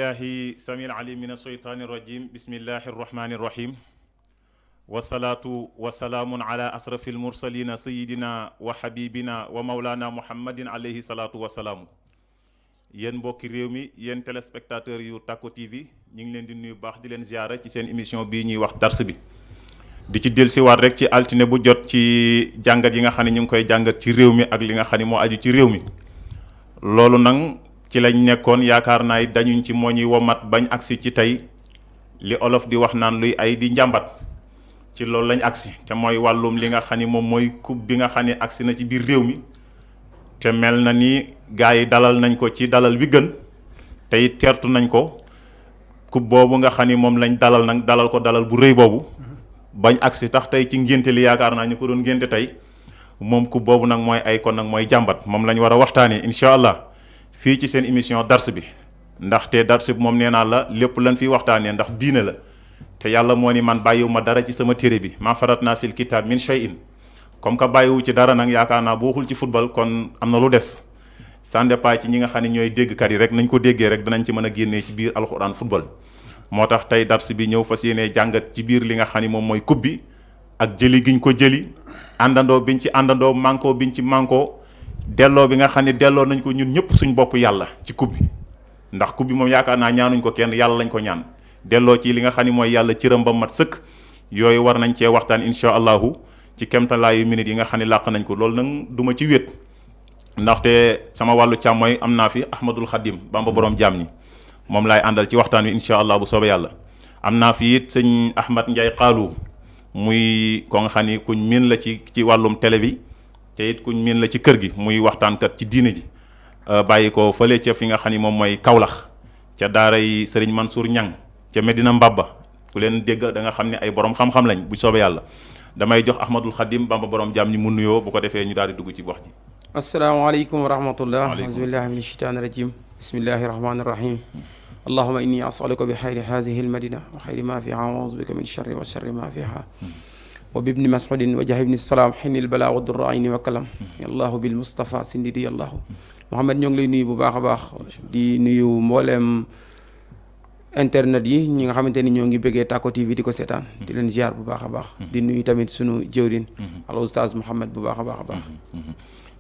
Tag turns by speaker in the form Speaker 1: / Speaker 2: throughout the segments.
Speaker 1: billahi samil alim min asheytaani irrajim bismillahi irrahmani irrahim wasalaatu wasalaamun ala asrafi almursalina sayidina wa habibina wa maulana muhammadin alayhi salaatu wasalaamu. yéen mbokki réew mi yéen téléspectateurs yu Tacko TV ñu ngi leen di nuyu baax di leen ziara ci seen émission bii ñuy wax dars bi di ci dellusiwaat rek ci altine bu jot ci jàngat yi nga xam ne ñu ngi koy jàngat ci réew mi ak li nga xam ne moo aju ci réew mi. loolu nag ci lañ nekkoon yaakaar naa dañuñ ci moo ñuy womat bañ agsi ci tey li olof di wax naan luy ay di njàmbat ci loolu lañ agsi te mooy wàllum li nga xam ni moom mooy coupe bi nga xam ne agsi na ci biir réew mi te mel na ni gars yi dalal nañ ko ci dalal wi gën tey teertu nañ ko coupe boobu nga xam ni moom lañ dalal nag dalal ko dalal bu rëy boobu bañ agsi tax tey ci ngénte li yaakaar naa ñu ko doon ngénte tey moom coupe boobu nag mooy ay kon nag mooy jàmbat moom lañ war a waxtaanee incha allah fii ci seen émission dars bi ndaxte dars bi moom nee naa la lépp lañ fiy waxtaanee ndax diine la te yàlla moo ni man bàyyiwu ma dara ci sama téere bi maa farat naa fil kitab min shay'in comme que bàyyiwu ci dara nag yaakaar naa boo waxul ci football kon am na lu des ça dépend ci ñi nga xam ne ñooy déggkat yi rek nañ ko déggee rek danañ ci mën a génnee ci biir alxuraan football. moo tax tey dars bi ñëw fas yéenee jàngat ci biir li nga xam ne moom mooy coupe bi ak jëli giñ ko jëli àndandoo biñ ci àndandoo manko biñ ci manko delloo bi nga xam ne delloo nañ ko ñun ñëpp suñ bopp yàlla ci coupe bi ndax coupe bi moom yaakaar naa ñaanuñ ko kenn yàlla lañ ko ñaan delloo ci li nga xam ne mooy yàlla cëram ba mat sëkk yooyu war nañ cee waxtaan incha allahu ci kemtalaayu minutes yi nga xam ne làq nañ ko loolu nag du ma ci wét ndaxte sama wàllu càmmooy am naa fi Ahmadul Xadim Bamba borom jaam ñi moom laay àndal ci waxtaan wi incha allah bu soobee yàlla am naa fi it sëñ Ahmad Ndiaye Xaalu muy ko nga xam ni kuñ miin la ci wàllum télé bi te it kuñ miin la ci kër gi muy waxtaankat ci diine ji bàyyi ko fële ca fi nga xam ni moom mooy Kaolack ca daaray Serigne Mansour Ñang ca Medina Mbabba ku leen dégg da nga xam ne ay borom xam-xam lañ bu soobee yàlla damay jox Ahmadul Xadim Bamba borom jaam ñi mu nuyoo bu ko defee ñu daal di dugg ci wax ji.
Speaker 2: asalaamaaleykum wa rahmatullah auzubillahi min asheytaani rajim bismillahi rahmani rahim allahuma inni asaluka bi xayri hadihi almadina wa xayri ma fiha wa auzu bika min sharri wa sharri ma fiha wa bibni masudin wa jahibni salaam xinil bala wa durra ayni wa kalam allahu bil mustafa sindidi allahu Muhammad ñoo ngi lay nuyu bu baax a baax di nuyu mbooleem internet yi ñi nga xamante ni ñoo ngi bëggee Tacko TV di ko seetaan di leen ziar bu baax a baax di nuyu tamit sunu jëwrin al oustaz Mouhamed bu baax a baax a baax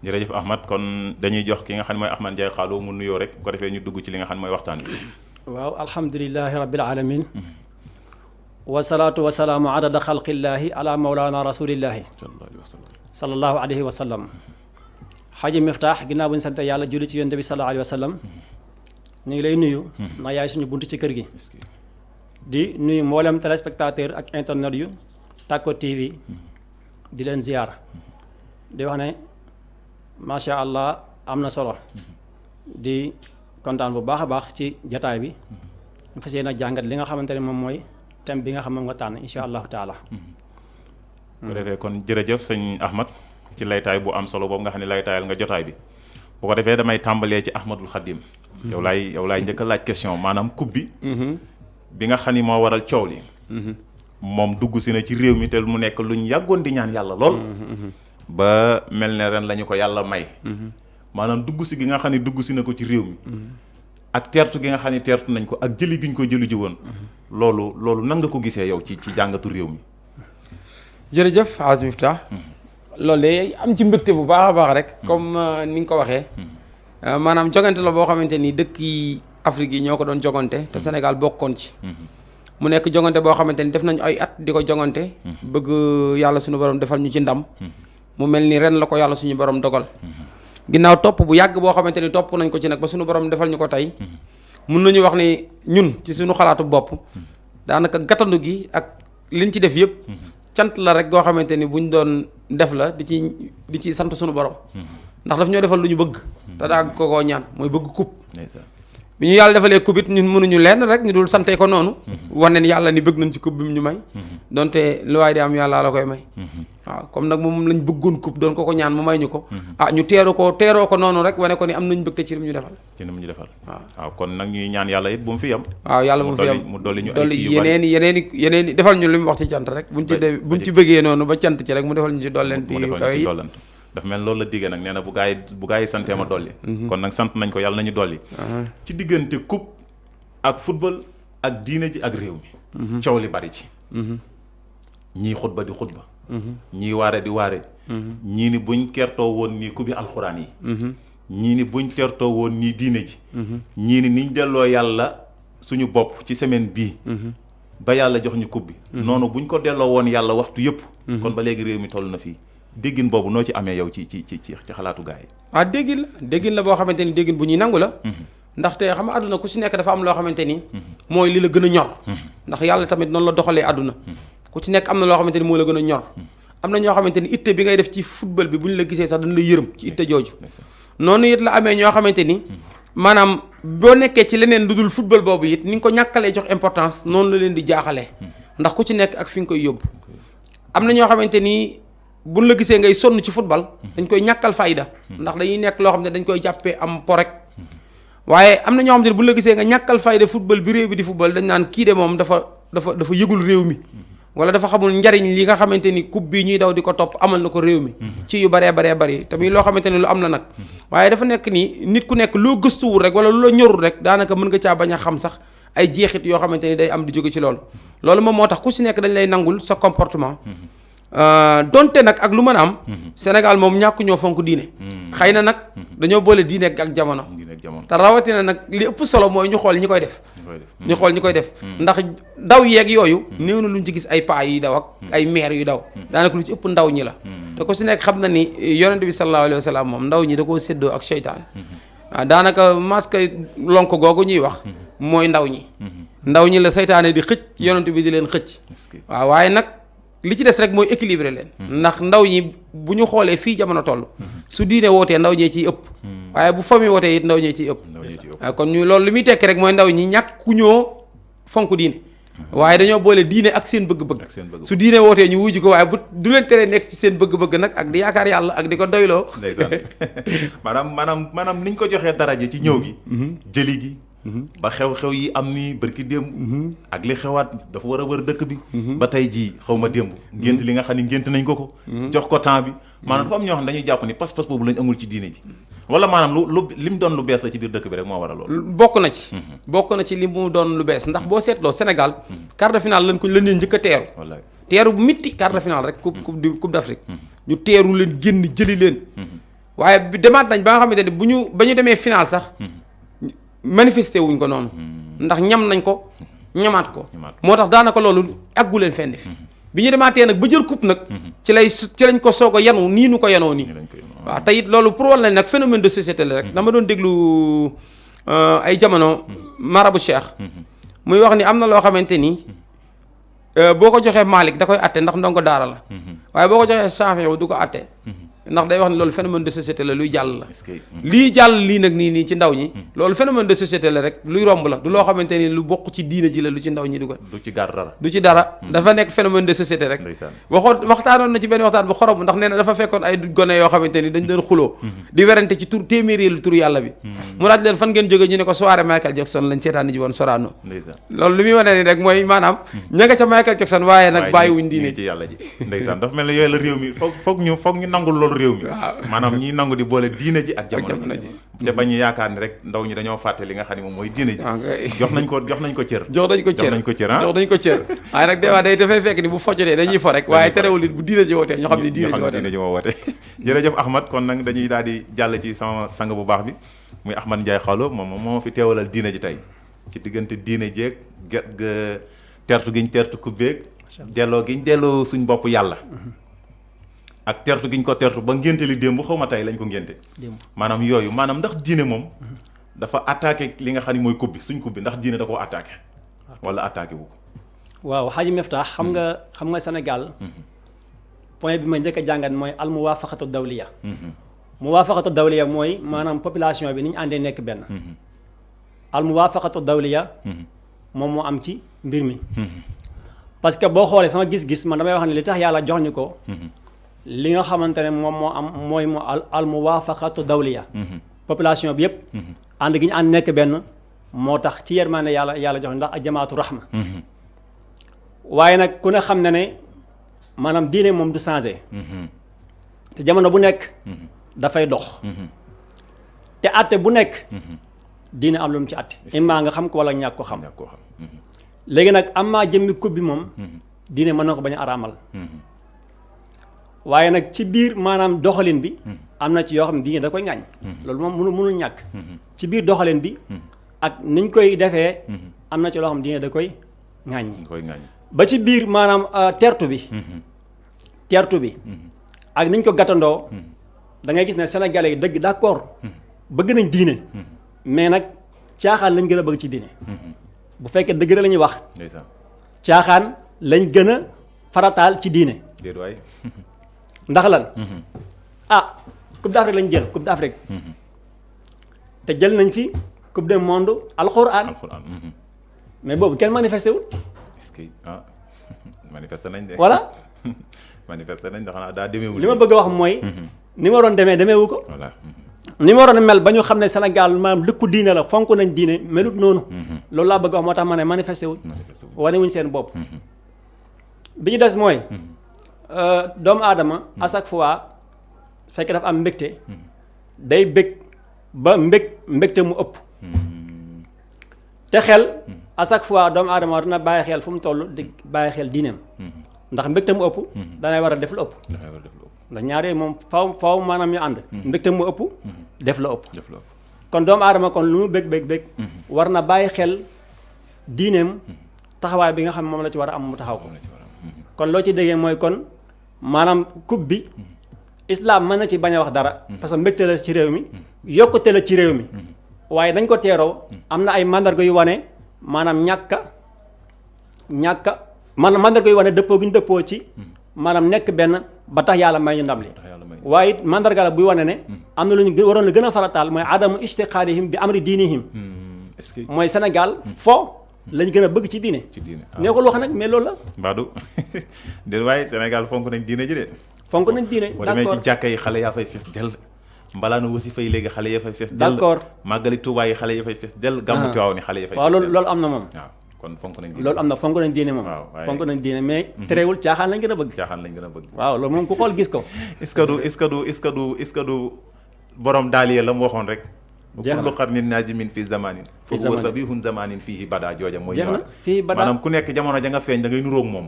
Speaker 1: jërëjëf Ahmad kon dañuy jox ki nga xam ne mooy Ahmad Ndiaye Xaalu mu nuyoo rek bu ko defee ñu dugg ci li nga xam ne mooy waxtaan bi.
Speaker 3: waaw alhamdulilahi rabbil alamin wasalaatu wasalaamu adada xalqillahi ala maulana rasulillahi sallallahu alayhi wa sallam xaji miftaax ginnaaw bu ñu sante yàlla julli ci yonent bi sallallahu alayhi wa sallam ñu ngi lay nuyu ndax yaay suñu bunt ci kër gi di nuyu mboolem téléspectateur ak internet yu Tacko TV di leen ziar di wax ne macha allah am na solo di kontaan bu baax a baax ci jataay bi ñu fas yéene jàngat li nga xamante ne moom mooy thème bi nga xam moom nga tànn incha allahu taala.
Speaker 1: bu defee kon jërëjëf sëñ Ahmad ci laytaay bu am solo boobu nga xam ne laytaayal nga jotaay bi bu ko defee damay tàmbalee ci Ahmadul Xadim yow laay njëkk a laaj question maanaam coupe bi bi nga xam ni moo waral coow li moom dugg si na ci réew mi te mu nekk luñ yàggoon di ñaan yàlla lool ba mel ne ren lañu ko yàlla may maanaam dugg si gi nga xam ne dugg si na ko ci réew mi ak teertu gi nga xam ne teertu nañ ko ak jëli gi ñu ko jëli ji woon loolu nan nga ko gisee yow ci jàngatu réew mi.
Speaker 2: jërëjëf Azmi Miftah loolu de am ci mbégte bu baax a baax rek comme ni nga ko waxee maanaam jogante la boo xamante ni dëkk yi Afrique yi ñoo ko doon jogante te Sénégal bokkoon ci mu nekk jogante boo xamante ni def nañu ay at di ko jogante bëgg yàlla suñu borom defal ñu ci ndam mu mel ni ren la ko yàlla suñu borom dogal ginnaaw topp bu yàgg boo xamante ni topp nañ ko ci nag ba suñu borom defal ñu ko tey mun nañu wax ni ñun ci suñu xalaatu bopp daanaka gàttandu gi ak liñ ci def yëpp cant la rek goo xamante ni buñ doon def la di ci sant suñu borom ndax daf ñoo defal lu ñu bëgg te daa ko koo ñaan mooy bëgg coupe bi ñu yàlla defalee coupe it ñun mënuñu lenn rek ñu dul sante ko noonu wane ni yàlla ni bëgg nañ ci coupe bi mu ñu may donte lu waay di am yàlla la koy may waaw comme nag moom lañ bëggoon coupe doon ko ñaan mu may ñu ko ñu teeroo ko noonu rek wane ko ni am nañ bëgg te ci lim ñu defal
Speaker 1: waaw kon nag ñuy ñaan yàlla it bu mu fi yam
Speaker 2: waaw yàlla bu mu fi yam
Speaker 1: mu dolli ñu
Speaker 2: dolli yeneen defal ñu li mu wax ci cant rek buñ ci bëggee noonu ba cant ci rek mu defal ñu ci dolleen
Speaker 1: dafa mel loolu la diggee nag nee na bu gaa yi santee ma dolli kon nag sant nañ ko yàlla nañu dolli ci diggante coupe ak football ak diine ji ak réew mi coow li bari ci ñii xutba di xutba ñii waare di waare ñii ni buñ kertoo woon nii ku bi alxuraan yi ñii ni buñ tertoo woon nii diine ji ñii ni niñ delloo yàlla suñu bopp ci semaine bii ba yàlla jox ñu coupe bi noonu buñ ko delloo woon yàlla waxtu yëpp kon ba léegi réew mi toll na fii déggin boobu noo ci amee yow ci xalaatu gaa yi
Speaker 2: déggin la boo xamante ni déggin bu ñuy nangu la ndaxte xam nga àdduna ku si nekk dafa am loo xamante ni mooy li la gën a ñor ndax yàlla tamit noonu la doxalee àdduna ku ci nekk am na loo xamante ni moo la gën a ñor am na ñoo xamante ni itte bi ngay def ci football bi bu ñu la gisee sax dañu la yërëm ci itte jooju noonu it la amee ñoo xamante ni maanaam boo nekkee ci leneen lu dul football boobu it ni nga ko ñàkkalee jox importance noonu la leen di jaaxalee ndax ku ci nekk ak fi nga koy yóbbu am na ñoo xamante ni buñ la gisee ngay sonn ci football dañ koy ñàkkal fayda ndax dañuy nekk loo xam ne dañ koy jàppee am po rek waaye am na ñoo xamante ni buñ la gisee nga ñàkkal fayda football bi réew bi di football dañ naan kii de moom dafa yëgul réew mi wala dafa xamul njariñ li nga xamante ni coupe bii ñuy daw di ko topp amal na ko réew mi ci yu baree bari tamit loo xamante ni lu am la nag waaye dafa nekk ni nit ku nekk loo gëstuwul rek wala lu la ñorul rek daanaka mën nga caa bañ a xam sax ay jeexit yoo xamante ni day am di jóge ci loolu moom moo tax ku si nekk dañ lay nangul sa comportement donte nag ak lu mën a am Sénégal moom ñàkk ñoo fonk diine xëy na nag dañoo boole diine ak jamono te rawatina nag li ëpp solo mooy ñu xool ñi koy def ndax daw yeeg yooyu néew na lu ñu ci gis ay paa yuy daw ak ay maire yu daw daanaka lu ci ëpp ndaw ñi la te ku si nekk xam na ni yonente bi sallallahu alayhi wa sallam moom ndaw ñi da koo séddoo ak seytaan waaw daanaka masque lonk googu ñuy wax mooy ndaw ñi la seytaane di xëcc yonente bi di leen xëcc waaw waaye nag li ci des rek mooy équilibré leen ndax ndaw ñi bu ñu xoolee fii jamono toll su diine wootee ndaw ñee ciy ëpp waaye bu famille wootee it ndaw ñee ciy ëpp waaw kon ñu loolu li muy tekki rek mooy ndaw ñi ñàkku ñoo fonk diine waaye dañoo boole diine ak seen bëgg-bëgg su diine wootee ñu wujj ko waaye bu du leen teree nekk ci seen bëgg-bëgg nag ak di yaakaar yàlla ak di ko doyloo
Speaker 1: ndeysaan maanaam niñ ko joxee daraja ci ñëw gi jëli gi ba xew-xew yi am ni bërki démb ak li xewaat dafa war a wër dëkk bi ba tey jii xaw ma démb ngént li nga xam ne ngént nañ ko jox ko temps bi maanaam dafa am ñoo xam ne dañuy jàpp ni pas-pas boobu lañ amul ci diine ji wala maanaam lu lim doon lu bees la ci biir dëkk bi rek moo war a loolu
Speaker 2: bokk na ci li mu doon lu bees ndax boo seetloo Sénégal quart de finale lañ leen njëkk a teeru teeru bu mitti quart de finale rek coupe d'Afrique ñu teeru leen génn jëli leen waaye bi demaat nañ ba nga xamante ne ba ñu demee finale sax manifesté wuñ ko noonu ndax ñam nañ ko ñamaat ko moo tax daanaka loolu aggu leen fenn fi bi ñu demaatee nag ba jël coupe nag ci lañ ko soog a yanu nii nu ko yanoo nii waaw te it loolu pour wal nañ nag phénomène de société la rek dama doon déglu ay jamono marabu Cheikh muy wax ni am na loo xamante ni boo ko joxee Malick da koy atte ndax ndongo daara la waaye boo ko joxee Chafi yow du ko atte ndax day wax ne loolu phénomène de société la luy jàll la lii jàll lii nag nii ci ndaw ñi loolu phénomène de société la rek luy romb la du loo xamante ni lu bokk ci diina ji la lu ci ndaw ñi dugal du ci dara dafa nekk phénomène de société rek waxtaanoon na ci benn waxtaan bu xorom ndax nee na dafa fekkoon ay gone yoo xamante ni dañ doon xuloo di werante ci tur téeméeri tur yàlla bi mu laaj leen fan ngeen jóge ñu ne ko soirée Michael Jackson lañ seetaan ji woon Sorano loolu li muy wane ni rek mooy maanaam ña nga ca Michael Jackson waaye nag bàyyiwuñ diine
Speaker 1: ci yàlla ji ndeysaan dafa mel ne yooyu la réew mi foog ñu nangul loolu réew mi maanaam ñi nangu di boole diine ji ak jamono ji te bañ yaakaar ni rek ndaw ñi dañoo fàtte li nga xam ne moom mooy diine ji jox nañ ko cër
Speaker 2: waaye nag des fois dafay fekk ni bu fojjotee dañuy fo rek waaye terewul nit bu diine ji wootee ñoo xam ne diine
Speaker 1: ji moo woote jërëjëf Ahmad kon nag dañuy daal di jàll ci sama sang bu baax bi muy Ahmad Ndiaye Xalo moom moo fi teewalal diine ji tey ci diggante diine jeeg tertu giñ tertu kubbeeg delloo giñ delloo suñ bopp yàlla ak tertu gi ñu ko tertu ba ngénte li démb xaw ma tey lañ ko ngénte maanaam yooyu maanaam ndax diine moom dafa attaqué li nga xam ne mooy coupe bi suñ coupe bi ndax diine da koo attaqué wala attaqué wu ko
Speaker 3: waaw Xaaji Miftah xam nga Sénégal point bi ma njëkk a jàngat mooy al muwaafaqatu dawliya muwaafaqatu dawliya mooy maanaam population bi ni ñu àndee nekk benn al muwaafaqatu dawliya moom moo am ci mbir mi parce que boo xoolee sama gis-gis man damay wax ne li tax yàlla jox ñu ko li nga xamante ne moom moo am mooy mu al muwaafaqatu dawliya population bi yëpp ànd gi ñu ànd nekk benn moo tax ci yërmande yàlla jox ndax ak jamaatu rahma waaye nag ku ne xam ne ne maanaam diine moom du changé te jamono bu nekk dafay dox te àtte bu nekk diine am lu mu ci atte immaa nga xam ko wala ñàkk ko xam
Speaker 1: ñàkk koo xam.
Speaker 3: léegi nag am maa jëmmi coupe bi moom diine mën na ko bañ a araamal waaye nag ci biir maanaam doxalin bi am na ci yoo xam ne diine da koy ŋàññ loolu moom mënul ñàkk ci biir doxalin bi ak niñ koy defee am na ci loo xam ne diine da koy ŋàññ
Speaker 1: koy ŋàññ.
Speaker 3: ba ci biir maanaam tertu bi ak niñ ko gàttandoo da ngay gis ne sénégalais yi dëgg d'accord bëgg nañ diine mais nag caaxaan lañ gën a bëgg ci diine bu fekkee dëgg la ñuy wax
Speaker 1: ndeysaan.
Speaker 3: caaxaan lañ gën a farataal ci diine
Speaker 1: déet waay.
Speaker 3: ndax lan coupe d'Afrique lañ jël coupe d'Afrique te jël nañ fi coupe du monde alxuraan mais boobu kenn manifesté wul
Speaker 1: est-ce que manifesté nañ de.
Speaker 3: voilà
Speaker 1: manifesté nañ de xanaa daa demeewul.
Speaker 3: li ma bëgg a wax mooy ni ma waroon demeewu ko
Speaker 1: voilà.
Speaker 3: ni ma waroon a mel ba ñu xam ne Sénégal maanaam dëkku diine la fonk nañ diine melut noonu loolu laa bëgg a wax moo tax ma ne manifesté wuñ wane wuñ seen bopp bi ñu des mooy doomu aadama à chaque fois fekk dafa am mbégte day bég ba mbégte mu ëpp te xel à chaque fois doomu aadama war na bàyyi xel fu mu toll di bàyyi xel diineem ndax mbégte mu ëpp danay war a def lu ëpp ndax ñaar yooyu moom faw maanaam ñu ànd mbégte mu ëpp def la ëpp kon doomu aadama kon lu mu bég war na bàyyi xel diineem taxawaay bi nga xam ne moom la ci war a am mu taxaw ko kon loo ci déggee mooy kon maanaam coupe bi islam mën na ci bañ a wax dara parce que mbégte la ci réew mi yokkute la ci réew mi waaye dañ ko teeroo am na ay mandarga yu wane maanaam ñàkka maanaam mandarga yu wane dëppoo gi ñu dëppoo ci maanaam nekk benn ba tax yàlla may ñu ndam li waaye it mandarga la buy wane ne am na lu ñu waroon a gën a farataal mooy adamu istiqaarihim bi amri diinihim mooy Sénégal fo lañ gën a bëgg ci diine neexul wax nag mais loolu la
Speaker 1: Mbadou déet waaye Sénégal fonk nañ diine ji de
Speaker 3: fonk nañ diine
Speaker 1: boo demee ci jàkka yi xale yaa fay fees dell mbalaanu wasi fay léegi xale ya fay fees dell
Speaker 3: d'accord
Speaker 1: màggali Tuubaa yi xale ya fay fees dell gàmmu Tiwaawan ni xale ya fay
Speaker 3: waaw loolu am na moom
Speaker 1: waaw kon fonk nañ diine
Speaker 3: loolu am na fonk nañ diine moom fonk nañ diine mais terewul caaxaan lañ gën a bëgg waaw loolu moom ku xool gis ko
Speaker 1: est-ce que du borom daaliya la mu waxoon rek
Speaker 3: jeex na
Speaker 1: kullu qarnin naajimin fii zamanin fa huwa sabihun zamanin fiihi bada jooja mooy
Speaker 3: jeex na fii bada
Speaker 1: maanaam ku nekk jamono ja nga feeñ da ngay nuróog moom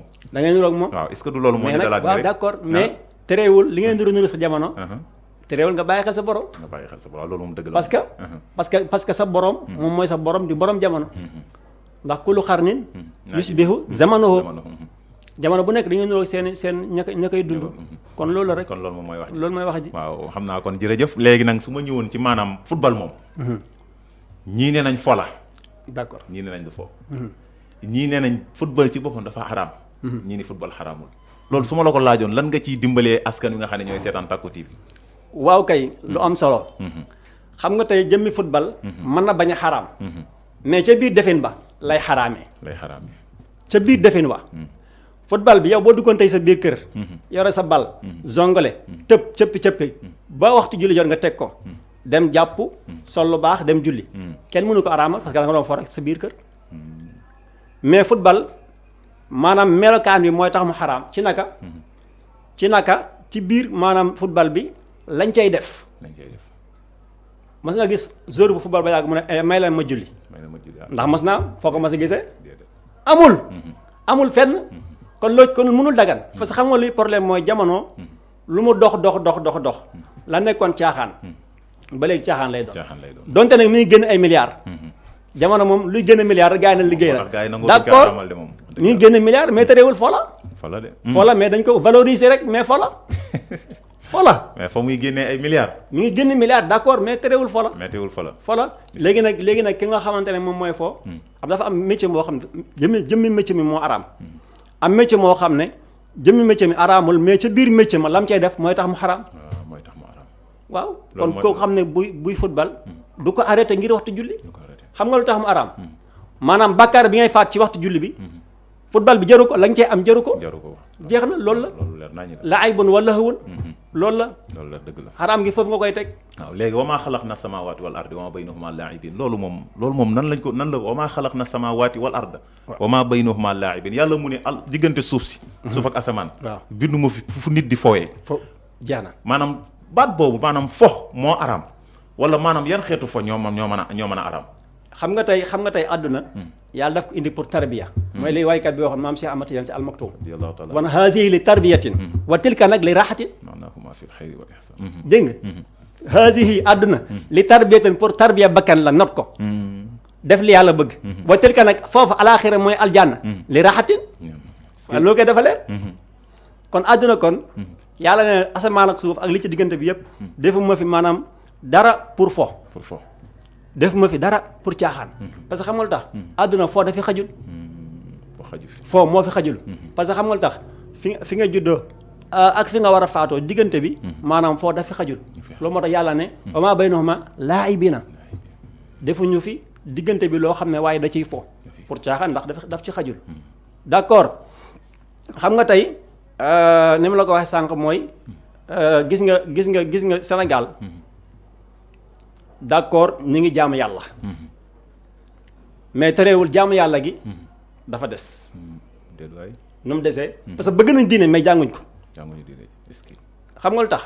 Speaker 1: waaw est-ce que du loolu moo ñu dalaat
Speaker 3: waaw d'accord mais terewul li ngeen nuru sa jamono terewul nga bàyyi xel sa borom
Speaker 1: loolu moom dëgg la
Speaker 3: parce que sa borom moom mooy sa borom di borom jamono ndax kullu xarnin yusbihu zamanahu jamono bu nekk dañuy nuróog seen ña koy dund kon loolu la rek
Speaker 1: kon loolu moom mooy wax ji
Speaker 3: loolu mooy wax ji
Speaker 1: waaw xam naa kon jërëjëf léegi nag su ma ñëwoon ci maanaam football moom ñii ne nañ fo la
Speaker 3: d'accord
Speaker 1: ñii ne nañ du fo ñii ne nañ football ci boppam dafa xaraam ñii ni football xaraamul loolu su ma la ko laajoon lan nga ciy dimbalee askan wi nga xam ne ñooy seetaan Tacko TV
Speaker 3: waaw kay lu am solo xam nga tey jëmmi football mën na bañ a xaraam mais ca biir defin ba lay xaraamee ca biir defin wa football bi yow boo duggoon tey sa biir kër yore sa bal zongale tëb cëppi ba waxtu julli jot nga teg ko dem jàpp sol lu baax dem julli kenn mënu ko araamal parce que da nga doon fo rek sa biir kër mais football maanaam melokaan bi mooy tax mu xaraam ci naka ci biir maanaam football bi lañ cay def mas nga gis joueur bu football ba yàgg mu ne may leen ma julli ndax mas naa foo ko mas a gisee amul fenn kon loolu kon mënul dagan parce que xam nga luy problème mooy jamono lu mu dox la nekkoon caaxaan ba léegi caaxaan lay doon donte nag mi ngi génn ay milliards jamono moom luy génn milliards rek gars yi na liggéey la d'accord mi ngi génn milliards mais terewul foola mais dañ ko valoriser rek mais foola
Speaker 1: mais fa muy génnee ay milliards
Speaker 3: mi ngi génn milliards d'accord mais terewul foola léegi nag ki nga xamante ne moom mooy foo xam dafa am métier moo xam ne jëmmi métier mi moo araam am métier moo xam ne jëmmi métier mi araamul mais ca biir métier ma lam cay def mooy tax mu xaraam waaw kon koo xam ne buy football du ko arrêté ngir waxtu julli xam nga lu tax mu araam maanaam bàkkaar bi ngay faat ci waxtu julli bi football bi jaru ko la nga cee am jaru ko jeex na loolu la ay bon wala xëwoon loolu la
Speaker 1: dëgg la
Speaker 3: xaraam gi foofu nga koy teg
Speaker 1: waaw léegi wa maa xalaqna samaawaati wal ardi wa maa baynahumaa laa'ibiin loolu moom nan la wa maa xalaqna samaawaati wal arda wa maa baynahumaa laa'ibiin yàlla mu ne diggante suuf si suuf ak asamaan bindu ma fi fu nit di fowee
Speaker 3: jeex na
Speaker 1: maanaam baat boobu maanaam fox moo araam wala maanaam yan xeetu fo ñoo mën a aram.
Speaker 3: xam nga tey àdduna yàlla daf ko indi pour tarbiya mooy li waykat bi waxoon maam Cheikh Ahmad Tidiane Sy Al Maktoum wan haasihi li tarbiyatin wa tilka nag li raxatin dégg nga haasihi àdduna li tarbiyatin pour tarbiya bakkan la not ko def li yàlla bëgg wa tilka nag foofu alaaxira mooy aljanna li raxatin waaw loolu koy dafa leer kon àdduna kon yàlla ne asamaan ak suuf ak li ci diggante bi yëpp defuma fi maanaam dara pour fo def ma fi dara pour caaxaan parce que xam nga lu tax àdduna foo dafi xajul foo moo fi xajul parce que xam nga lu tax fi nga juddoo ak fi nga war a faatoo diggante bi maanaam foo dafi xajul loolu moo tax yàlla ne wa maa baynahuma laa'ibiina defuñu fi diggante bi loo xam ne waaye da ciy fo pour caaxaan ndax daf ci xajul d'accord xam nga tey ni ma la ko waxee sànq mooy gis nga Sénégal d'accord ñu ngi jaamu yàlla mais terewul jaamu yàlla gi dafa des nu mu desee parce que bëgg nañ diine mais jànguñ ko xam nga lu tax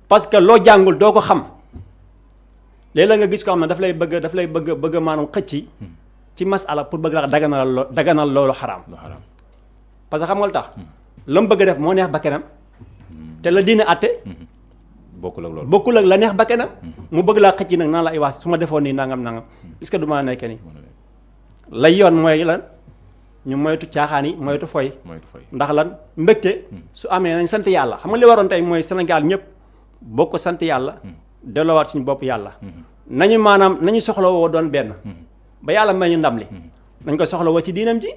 Speaker 3: parce que loo jàngul doo ko xam léeg-léeg nga gis ko xam ne daf lay bëgg maanaam xëcc ci masala pour bëgg la daganal loolu xaraam parce que xam nga lu tax la mu bëgg a def moo neex bakkanam te la diine àtte bokkul ak la neex bakkanam mu bëgg laa xëcc nag naan la ay wax su ma defoon nii nangam est-ce que du ma nekk nii lay yoon mooy lan ñu moytu caaxaan yi moytu foy ndax lan mbégte su amee nañ sant yàlla xam nga li waroon tey mooy Sénégal ñëpp bokk sant yàlla delloowaat suñu bopp yàlla nañu soxla woo doon benn ba yàlla may ñu ndam li nañ ko soxla woo ci diinam ji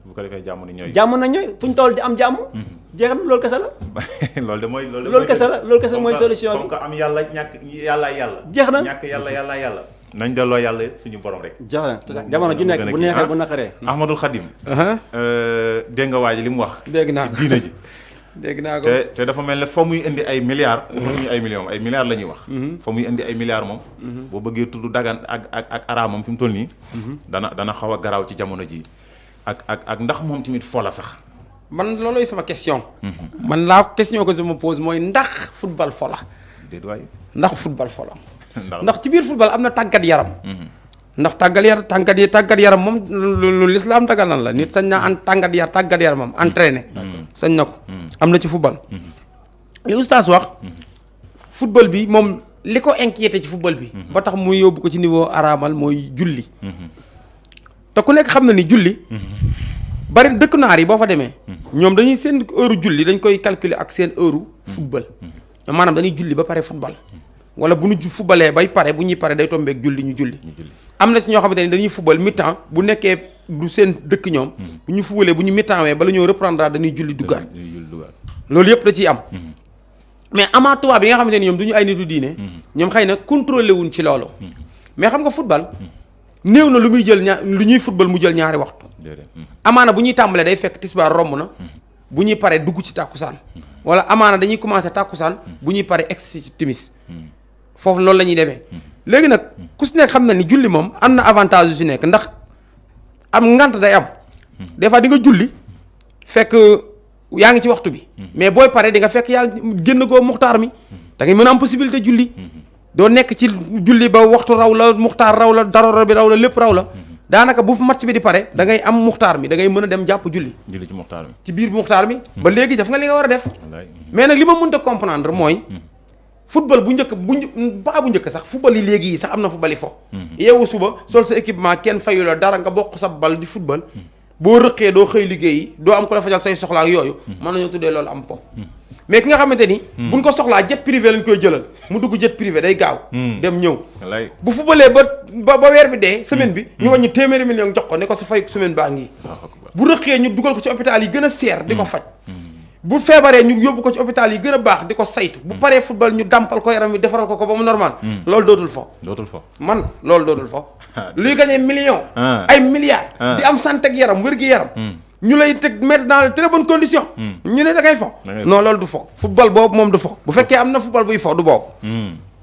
Speaker 1: bu ko defee
Speaker 3: jàmm na ñooy fu ñu toll di am jàmm jeex na loolu kese la loolu kese mooy solution bi
Speaker 1: comme que am yàlla ñàkk yàlla
Speaker 3: jeex na
Speaker 1: ñàkk yàlla nañ delloo yàlla suñu borom rek
Speaker 3: jeex na jamono ju nekk bu neexee bu naqaree
Speaker 1: Ahmadul Khadim dégg nga waa ji li mu wax
Speaker 2: dégg naa
Speaker 1: ci diina ji
Speaker 2: dégg naa ko
Speaker 1: te dafa mel ne fa muy indi ay milliards ñu ay millions ay milliards la ñuy wax fa muy indi ay milliards moom boo bëggee tudd dagan ak araamam fi mu toll nii dana xaw a garaaw ci jamono ji ak ndax moom tamit fo la sax
Speaker 2: man looloy sama question man la question que je me pose mooy ndax football fo la
Speaker 1: déet waay
Speaker 2: ndax football fo la ndax ci biir football am na tàggat yaram ndax tàggat yaram moom lu lislaam daganal la nit sañ naa tàggat yaramam entraîné sañ na ko am na ci football li oustaz wax football bi moom li ko inquiété ci football bi ba tax muy yóbbu ko ci niveau araamal mooy julli te ku nekk xam na ni julli bari dëkk naar yi boo fa demee ñoom dañuy seen heure julli dañ koy calculer ak seen heure football maanaam dañuy julli ba pare football wala bu ñu footballee bay pare bu ñuy pare day tombeek julli ñu julli am na ci ñoo xamante ni dañuy football mi-temps bu nekkee du seen dëkk ñoom bu ñu footballee bu ñu mi-temps wee bala ñoo reprendre dañuy julli duggaat loolu yëpp da ciy am mais amaa tubaab yi nga xamante ni ñoom du ñu ay nitu diine ñoom xëy na contrôlé wuñ ci loolu mais xam nga football néew na lu muy jël lu ñuy football mu jël ñaari waxtu amaana bu ñuy tàmbalee day fekk tisbaar romb na bu ñuy paree dugg ci tàkkusaan wala amaana dañuy commencé tàkkusaan bu ñuy paree egg ci timis foofu loolu la ñuy demee léegi nag ku si nekk xam na ni julli moom am na avantage yu si nekk ndax am ngant day am des fois di nga julli fekk yaa ngi ci waxtu bi mais booy paree di nga fekk yaa génn goo muxtaar mi da ngay mën a am possibilité julli doo nekk ci julli ba waxtu raw la muxtaar raw la darora bi raw la lépp raw la daanaka bu match bi di pare da ngay am muxtaar mi da ngay mën a dem jàpp julli
Speaker 1: ci muxtaar mi
Speaker 2: ci biir muxtaar mi ba léegi def nga li nga war a def mais nag li ma mënta comprendre mooy football bu njëkk sax football yi léegi yi sax am na football yi fo yeewu suba sol sa équipement kenn fayu la dara nga bokk sa bal di football boo rëqee doo xëy liggéey doo am ko la fajal say soxla ak yooyu mën nañoo tuddee loolu am po mais ki nga xamante ni buñ ko soxlaa jet privé lañ koy jëlal mu dugg jet privé day gaaw dem ñëw bu fubalee ba weer bi dee semaine bi ñu wàññi téeméeri million jox ko ne ko sa fay semaine baa ngi bu rëqee ñu dugal ko ci hôpital yi gën a seer di ko faj bu feebaree ñu yóbbu ko ci hôpital yi gën a baax di ko saytu bu paree football ñu dàmpal ko yaram wi defaral ko ba mu normal loolu dootul fo man loolu dootul fo luy gagné million ay milliards di am santé ak yaram wér gi yaram ñu lay teg mettre dans de très bonnes conditions ñu ne da ngay fo non loolu du fo football boobu moom du fo bu fekkee am na football buy fo du boobu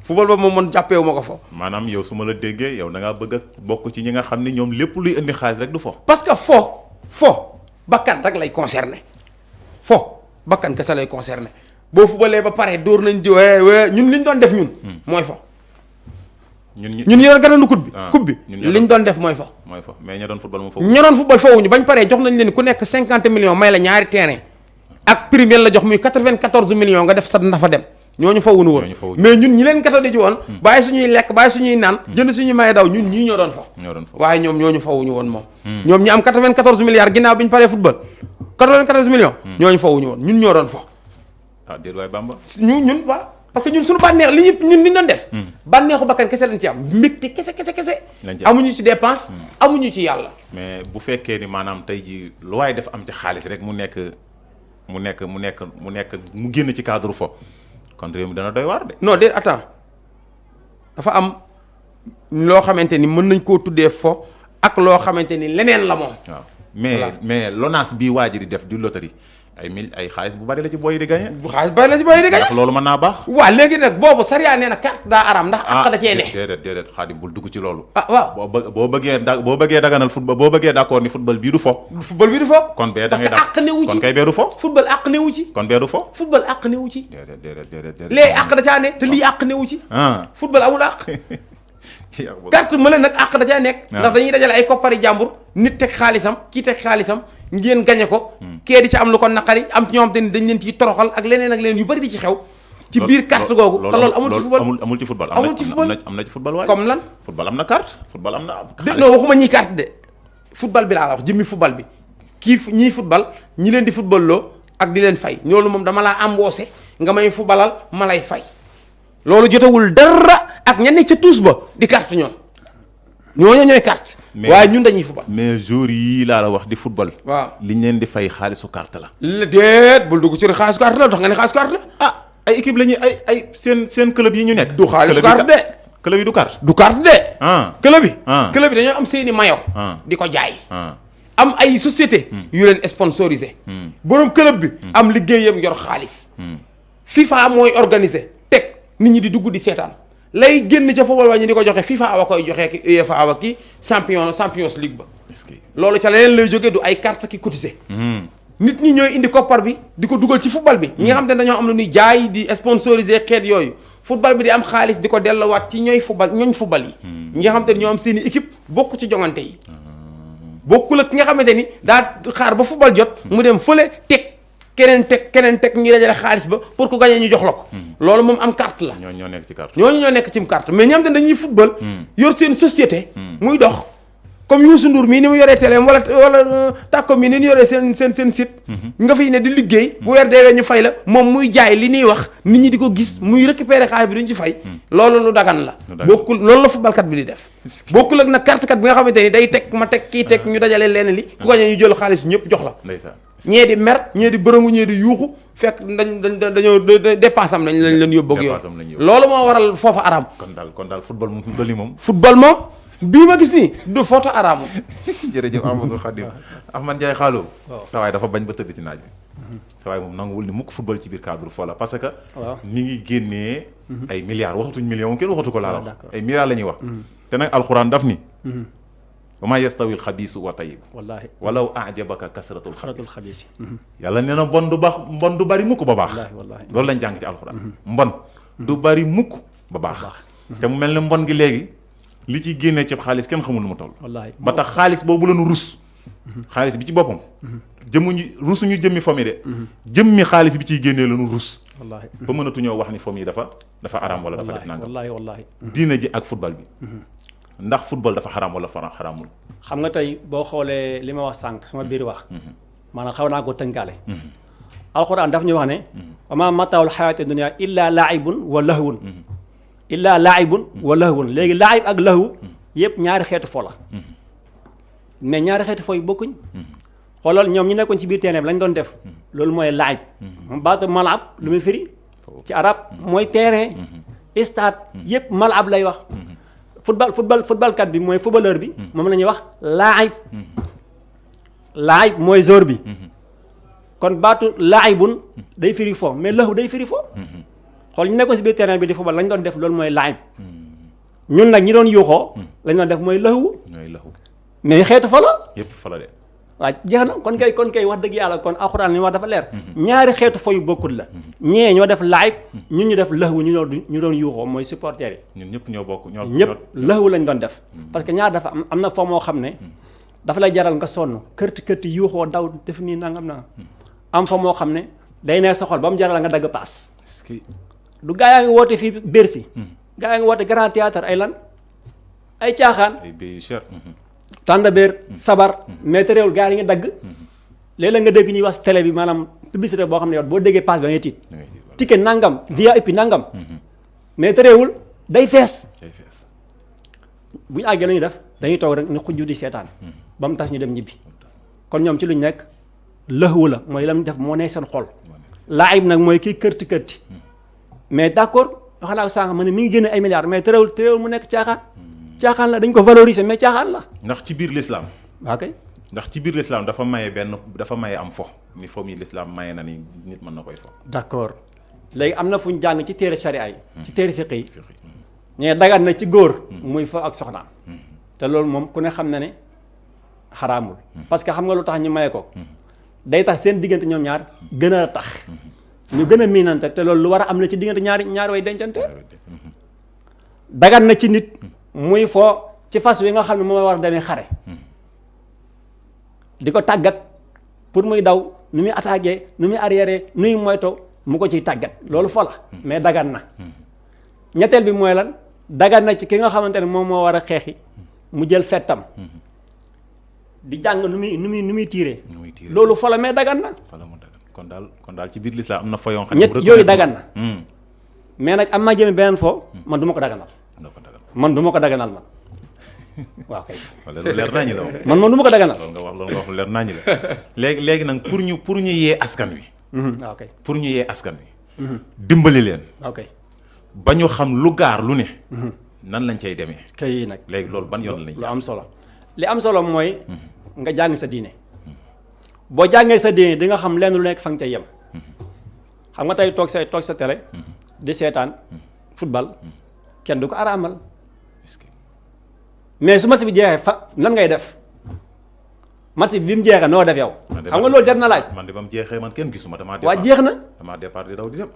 Speaker 2: football boobu moom man jàppeewu ma ko fo
Speaker 1: maanaam yow su ma la déggee yow da ngaa bëgg a bokk ci ñi nga xam ne ñoom lépp luy indi xaalis rek du fo
Speaker 2: parce que fo bakkan rek lay concerné fo bakkan kese lay concerné boo fubalee ba pare dóor nañ di ñun li ñu doon def ñun mooy fo ñun ñi doon gàttandu coupe bi liñ doon def mooy fa
Speaker 1: mais ña doon football moom
Speaker 2: ña doon football fawuñu bañ paree jox nañ leen ku nekk 50 millions may la ñaari terrain ak prime la jox muy 94 millions nga def sa nafa dem ñooñu fawuñu woon mais ñun ñi leen gàttandu ji woon bàyyi suñuy lekk bàyyi suñuy naan jënd suñuy maye daw ñun ñii ñoo doon fa waaye ñoom ñooñu fawuñu woon moom ñoom ñi am 94 milliards ginnaaw bi ñu paree football 94 millions ñooñu fawuñu woon ñun ñoo doon fa
Speaker 1: déet waay Bamba
Speaker 2: ñun waaw parce que ñun suñu bànneex li ñëpp ñun li doon def bànneexu bakkan kese lañ ci am mbégte kese amuñu ci dépense amuñu ci yàlla
Speaker 1: mais bu fekkee ni maanaam tey ji lu waaye def am ci xaalis rek mu génn ci cadre fo kon réew mi dana doy waar de
Speaker 2: non de attends dafa am loo xamante ni mën nañ koo tuddee fo ak loo xamante ni leneen la moom
Speaker 1: waaw mais LONASE bii waa ji di def di loterie ay xaalis bu bari la ci booy di gagné.
Speaker 2: bu xaalis bari la ci booy di gagné.
Speaker 1: ndax loolu mën naa baax.
Speaker 2: waaw léegi nag boobu sariya nee na carte daa araam ndax àq da cee ne.
Speaker 1: déedéet Xaadim bul dugg ci loolu.
Speaker 2: waaw
Speaker 1: boo bëggee daganal football boo bëggee d'accord ni football bii du fo.
Speaker 2: kon bee da ngay
Speaker 1: parce que àq newu ci kon kay bee du fo.
Speaker 2: football àq newu ci.
Speaker 1: kon bee du fo.
Speaker 2: football àq newu ci.
Speaker 1: déedéet.
Speaker 2: léegi àq da caa ne te lii àq newu ci. football amul àq. carte mële nag àq da caa nekk. ndax dañuy dajale ay koppari jàmbur nit teg xaalisam kii teg xaalisam ngeen gañe ko kee di ci am lu ko naqari am ci ñoom te dañ leen ciy toroxal ak leneen yu bari di ci xew ci biir carte googu te loolu amul ci football
Speaker 1: amul ci football am na ci football waaye
Speaker 2: comme lan
Speaker 1: football am na carte football am na
Speaker 2: non waxuma ñiy carte de football bi laa la wax jëmmi football bi ñiy football ñi leen di football loo ak di leen fay loolu moom dama laa embauché nga may footballal ma lay fay loolu jotewul dara ak ñenn ca tuus ba di carte ñooñu ñooy carte waaye ñun dañuy football
Speaker 1: mais jour yii laa la wax di football
Speaker 2: waaw
Speaker 1: liñ leen di fay xaalisu carte la
Speaker 2: déet bul dugg ci xaalisu carte la tax nga ne xaalisu carte la
Speaker 1: ay équipe la ñuy ay seen club yi ñu nekk
Speaker 2: du xaalisu carte de
Speaker 1: club yi du carte
Speaker 2: de club yi dañoo am seeni mayo di ko jaay am ay société yu leen sponsorisé borom club bi am liggéeyam yor xaalis FIFA mooy organisé teg nit ñi di dugg di seetaan lay génn ca football waa ñu di ko joxe FIFA awa koy joxe ki UEFA awa ki Champions League ba loolu ca leneen lay jógee du ay carte ki cotisé nit ñi ñooy indi koppar bi di ko dugal ci football bi ñi nga xam te ne dañoo am lu ñuy jaay di sponsorisé xeet yooyu football bi di am xaalis di ko delluwaat ci ñooñ football yi ñi nga xam te ne ñoo am seen i équipe bokk ci jongante yi bokkul ak ki nga xamante ni daa xaar ba football jot mu dem fële keneen teg ñu dajale xaalis ba pour que gagné ñu jox la ko loolu moom am carte la
Speaker 1: ñoo nekk ci carte
Speaker 2: ñooñu ñoo nekk ci carte mais ñoom dañuy football yor seen société muy dox comme Youssou Ndour mii ni mu yoree télé wala Tako mii ni ñu yoree seen site nga fiy ne di liggéey bu weer deewee ñu fay la moom muy jaay li ñuy wax nit ñi di ko gis muy récupérer xaalis bi duñ ci fay loolu lu dagan la bokkul loolu la footballkat bi di def bokkul ak nag carte kat bi nga xamante ni day teg ma teg kii teg ñu dajale leen li ku gagné ñu jël xaalis ñëpp jox la ñee di mer ñee di bërëngu ñee di yuuxu fekk dañoo dépasse am lañ leen yóbbu ak yow loolu moo waral foofa araam
Speaker 1: kon daal football moom
Speaker 2: bii ma gis nii du photo araamu
Speaker 1: jërëjëf Amadou Khadim Ahmad Ndiaye Xaalo sa waay dafa bañ ba tëdd ci naaj bi sa waay moom nanguwul ni mukk football ci biir cadre fo la parce que mi ngi génnee ay milliards waxatuñ millions kenn waxatu ko laa la wax ay milliards la ñuy wax te nag alxuraan daf ni wa maa yastawi alxabiisu wa tayyib wallaahi walaw ajabaka kasratul xabiis yàlla nee na mbon du bari mukk ba baax loolu lañ jàng ci alxuraan mbon du bari mukk ba baax te mu mel ne mbon gi léegi li ciy génnee ci xaalis kenn xamul lu mu toll ba tax xaalis boobu la nu rus xaalis bi ci boppam rusuñu jëmmi fomm yi de jëmmi xaalis bi ciy génnee la nu rus ba mënatuñoo wax ni fomm yi dafa araam wala dafa def nangam diina ji ak football bi ndax football dafa xaraam wala xaraamul
Speaker 3: xam nga tey boo xoolee li ma wax sànq sama biir wax maanaam xaw naa ko tënkaale alxuraan daf ñu wax ne wa maa mataawul xayaati dunya illa laibun wa lahwun illa laibun wa lahwun léegi laib ak lahwu yëpp ñaari xeetu fo la mais ñaari xeetu fo yi bokkuñ xoolal ñoom ñu nekkoon ci biir terrain bi lañ doon def loolu mooy laib baatu malab lu muy firi ci arab mooy terrain stade yëpp malab lay wax football kat bi mooy footballeur bi moom la ñuy wax laayib mooy joueur bi kon baatu laayibun day firi fo mais lahu day firi fo xool ñu nekkoon si biir terrain bi di football lañ doon def loolu mooy laayib ñun nag ñi doon yuuxoo lañ doon def mooy lahu mais xeetu fa la
Speaker 1: yëpp fa la de
Speaker 3: waaw jeex na kon kay wax dëgg yàlla kon alxuraan li wax dafa leer ñaari xeetu fo yu bokkul la ñee ñoo def live ñun ñu def lëxwu ñu doon yuuxoo mooy supporters yi
Speaker 1: ñun ñëpp ñoo bokk
Speaker 3: ñëpp lëxwu lañ doon def parce que ñaar dafa am na fo moo xam ne dafa lay jaral nga sonn kërti yuuxoo daw def nii nangam na am fa moo xam ne day neex sa xol ba mu jaral nga dagg paas du gaa yaa ngi woote fii Bercy gaa yaa ngi woote Grand Théâtre ay lan ay caaxaan
Speaker 1: ay billets yu cher
Speaker 3: tàndabeer sabar mais te réewul gaa yi nga dagg léeg-léeg nga dégg ñuy wax télé bi maanaam publicité boo xam ne yow boo déggee paas ba ngay tiit ticket nangam VIP nangam mais te réewul day fees bu ñu àggee la ñuy def dañuy toog rek ni xujju di seetaan ba mu tas ñu dem ñibbi kon ñoom ci luñ nekk lëxwu la mooy la mu def moo ne seen xol laayib nag mooy kii kërti mais d'accord wax naa ko sànq ma ne mi ngi génne ay milliards mais te réewul mu nekk caaxaan la dañ ko valoriser mais caaxaan la
Speaker 1: ndax ci biir l'islam
Speaker 3: waaw kay
Speaker 1: ndax ci biir l'islam dafa maye am fo ni fo mi l'islam maye na ni nit mën na koy fo
Speaker 3: d'accord léegi am na fu ñu jàng ci téere sharia yi ci téere fiqh yi ñee dagan na ci góor muy fo ak soxnaam te loolu moom ku ne xam na ne xaraamul parce que xam nga lu tax ñu maye ko day tax seen diggante ñoom ñaar gën a tax ñu gën a miinante te loolu lu war a am la ci diggante ñaari way dencante dagan na ci nit muy foo ci fas wi nga xam ne moo war a demee xare di ko tàggat pour muy daw nu muy attaqué nu muy arrière nu muy moyto mu ko ciy tàggat loolu fo la mais dagan na ñetteel bi mooy lan dagan na ci ki nga xamante ne moom moo war a xeexi mu jël fettam di jàng nu muy tiiree loolu fo la mais dagan na
Speaker 1: kon daal ci biir lislaam am na fo yoo xam
Speaker 3: ñett yooyu dagan na mais nag am maa jëme beneen fo man du ma ko daganal man du ma ko daganal man waaw kay
Speaker 1: lu leer nañu la
Speaker 3: man du ma ko daganal
Speaker 1: loolu nga wax lu leer nañu la léegi nag pour ñu yee askan wi
Speaker 3: waaw kay
Speaker 1: pour ñu yee askan wi dimbali leen
Speaker 3: ok
Speaker 1: ba ñu xam lu gaar lu ne nan lañ cay demee
Speaker 3: kay nag
Speaker 1: léegi loolu ban yoon lañ
Speaker 3: lu am solo li am solo mooy nga jàng sa diine boo jàngee sa diine di nga xam lenn lu nekk fa nga cay yem xam nga tey toog sa télé di seetaan football kenn du ko araamal mais su match bi jeexee fa nan ngay def match bi mu jeexee noo def yow xam nga loolu jar na laaj
Speaker 1: man de ba mu jeexee man kenn gisuma damaa
Speaker 3: waa jeex na
Speaker 1: damaa départ di daw di dem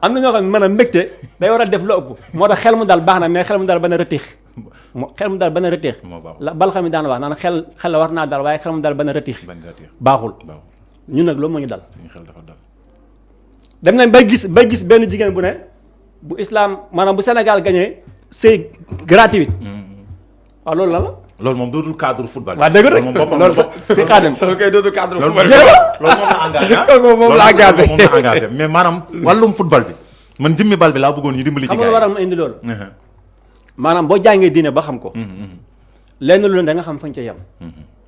Speaker 3: am na ñoo xam ne mën a mbégte day war a def lu ëpp moo tax xel mu dal baax na mais xel mu dal bana rëtiix xel mu dal bana rëtiix la bal xam ne daan wax naan xel la war naa dal waaye xel mu dal bana rëtiix baaxul ñun nag loolu moo ñu dal
Speaker 1: suñu xel dafa dal
Speaker 3: dem nañ bay gis benn jigéen bu ne bu islam maanaam bu Sénégal gagné c'est gratuit waaw loolu lan la
Speaker 1: loolu moom dootul cadre football
Speaker 3: waaw dëgg rek loolu c'est xaadim
Speaker 2: loolu kay dootul cadre football
Speaker 1: loolu moom la engagé
Speaker 2: kooku moom la engagé
Speaker 1: moom la engagé mais maanaam wàllum football bi man jëmmi bal bi laa bëggoon ñu dimbali ci
Speaker 3: xam nga waral ma indi loolu maanaam boo jàngee diine ba xam ko lenn lu da nga xam fañ ca yem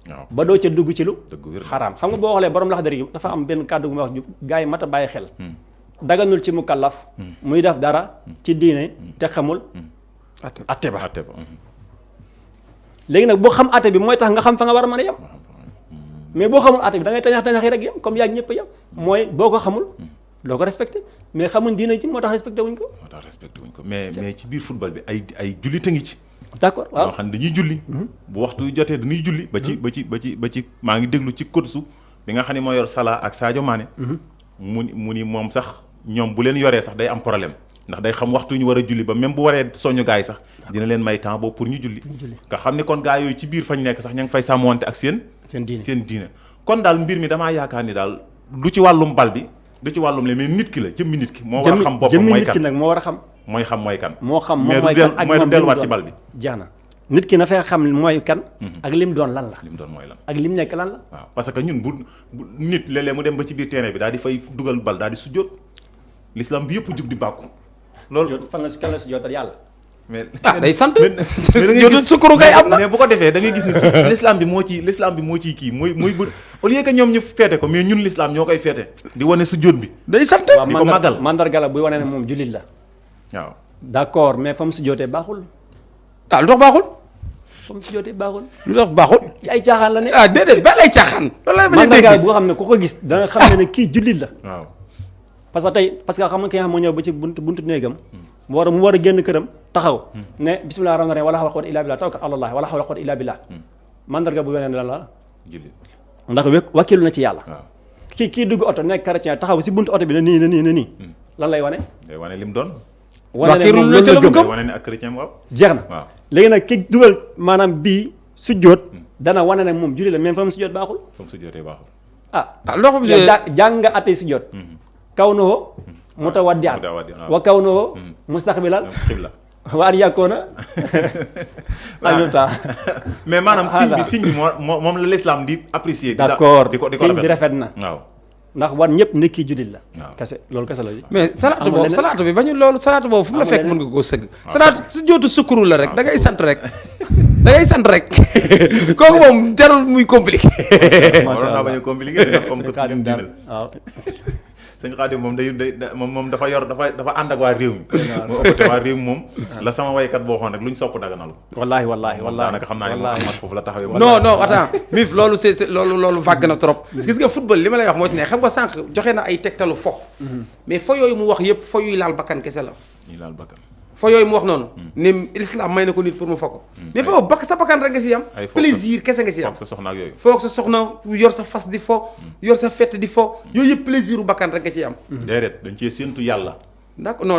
Speaker 1: waaw
Speaker 3: ba doo ca dugg ci lu
Speaker 1: dëgg
Speaker 3: xaraam xam nga boo xoolee borom lax dëri yi dafa am benn kàddu bu ma wax ju gars yi mat a bàyyi xel daganul ci mukallaf muy def dara ci diine te xamul atte ba léegi nag boo xam atte bi mooy tax nga xam fa nga war a mën a yem mais boo xamul atte bi da ngay tañax yi rek yem comme yaa ñëpp a yem mooy boo ko xamul doo ko respecté mais xamuñ diine ci moo tax respecté wuñ ko
Speaker 1: mais ci biir football bi ay jullit a ngi ci
Speaker 3: d'accord waaw
Speaker 1: yoo xam ne dañuy julli bu waxtu jotee dañuy julli ba ci maa ngi déglu ci course bi nga xam ne moo yor Salah ak Sadio Mané mu ni moom sax ñoom bu leen yoree sax day am problème ndax day xam waxtu ñu war a julli ba même bu waree soñu gars yi sax dina leen may temps boobu pour ñu julli nga xam ni kon gars yooyu ci biir fañ nekk sax ña ngi fay sàmmonte ak seen diine kon daal mbir mi damaa yaakaar ni daal du ci wàllum bal bi du ci wàllum le mais nit ki la jëmmi nit ki moo war a xam boppam mooy kan
Speaker 3: nag moo war a xam
Speaker 1: mooy xam mooy kan
Speaker 3: moo xam moom mooy kan ak
Speaker 1: mooy du delluwaat ci bal bi
Speaker 3: jeex na nit ki na fee xam mooy kan ak lim doon lan la
Speaker 1: lim doon mooy lan
Speaker 3: ak lim nekk lan la
Speaker 1: waaw parce que ñun bu nit léeg-léeg mu dem ba ci biir terrain bi daal di fay dugal bal daal di sujjóot l'islam bi yëpp jug di bàkku loolu
Speaker 3: fan la kan la sujjóotal yàlla
Speaker 1: mais
Speaker 2: day sant
Speaker 1: jot sukuru kay am na mais bu ko defee da ngay gis ni l'islam bi moo ciy kii mooy bu au lieu que ñoom ñu feete ko mais ñun l'islam ñoo koy feete di wane sujjóot bi
Speaker 2: day sant
Speaker 1: di ko màggal
Speaker 3: mandarga la buy wane ne moom jullit la
Speaker 1: waaw
Speaker 3: d'accord mais fa mu sujjóotee baaxul
Speaker 2: lu tax baaxul
Speaker 3: fa mu sujjóotee baaxul
Speaker 2: lu tax baaxul
Speaker 3: ci ay caaxaan la ne
Speaker 2: déedéet ba lay caaxaan loolu lay bañ a dégg
Speaker 3: mandarga bu xam ne ku ko gis da nga xam ne kii jullit la
Speaker 1: waaw
Speaker 3: parce que xam nga ki nga xam moo ñëw ba ci buntu néegam mu war a génn këram taxaw ne bismillahir rahmanir rahim wala hawla quwwata illa billah tawakkal ala allah wala hawla quwwata illa billah mandarga bu weneen lan la
Speaker 1: jullit
Speaker 3: ndax wakkilu na ci yàlla.
Speaker 1: waaw
Speaker 3: kii dugg oto nekk chrétien taxaw si buntu oto bi ne nii lan lay wane.
Speaker 1: day wane lim doon.
Speaker 3: wane ne moom loolu la gëm
Speaker 1: day wane ne ak chrétien waaw.
Speaker 3: jeex na
Speaker 1: waaw
Speaker 3: léegi nag ki dugal maanaam bii sujjóot dana wane ne moom julli la même fa mu sujjóot baaxul.
Speaker 1: fa mu sujjóotee baaxul.
Speaker 2: loxo bi
Speaker 3: jàng nga attey sujjóot. kaw na woo mutawaddi'an wa kaw na woo mustaqbilan
Speaker 1: xibla
Speaker 3: wa an yakuna en même temps.
Speaker 1: mais maanaam signe bi moom la l'islam di apprécier.
Speaker 3: d'accord
Speaker 1: di ko
Speaker 3: signe bi rafet na.
Speaker 1: waaw
Speaker 3: ndax wan ñëpp ne kii jullit la.
Speaker 1: waaw
Speaker 3: kese loolu kese la.
Speaker 2: mais salaatu bi bañu loolu salaatu boobu fu mu la fekk mën nga koo sëgg. salaatu su jootu sukkuru la rek da ngay sant rek. da ngay sant rek kooku moom jarul muy compliqué.
Speaker 1: macha allah bañ a compliqué ndax comme que
Speaker 3: Xaadim daal waaw.
Speaker 1: sëñ Xaadim moom moom dafa yor dafa ànd ak waa réew mi. moo ëppate waa réew mi moom. la sama waykat boo xoon rek lu ñu sopp daganal.
Speaker 3: wallaahi
Speaker 1: daanaka xam naa ne moom Ahmad foofu la taxawee.
Speaker 2: non attends Mif loolu c'est loolu vague na trop. gis nga football li ma lay wax moo ci ne xam nga sànq joxe na ay tegtalu fo. mais fo yooyu mu wax yëpp fo yuy laal bakkan kese la.
Speaker 1: ñuy laal bakkan.
Speaker 2: fo yooyu mu wax noonu. ni l'islam may na ko nit pour mu fo ko. mais fo sa bakkan rek nga si am. plaisir kese nga si am.
Speaker 1: foog sa soxna ak yooyu.
Speaker 2: foog sa soxna yor sa fas di fo. yor sa fett di fo. yooyu yëpp plaisir u bakkan rek nga ciy am.
Speaker 1: déedéet dañ cee séentu yàlla.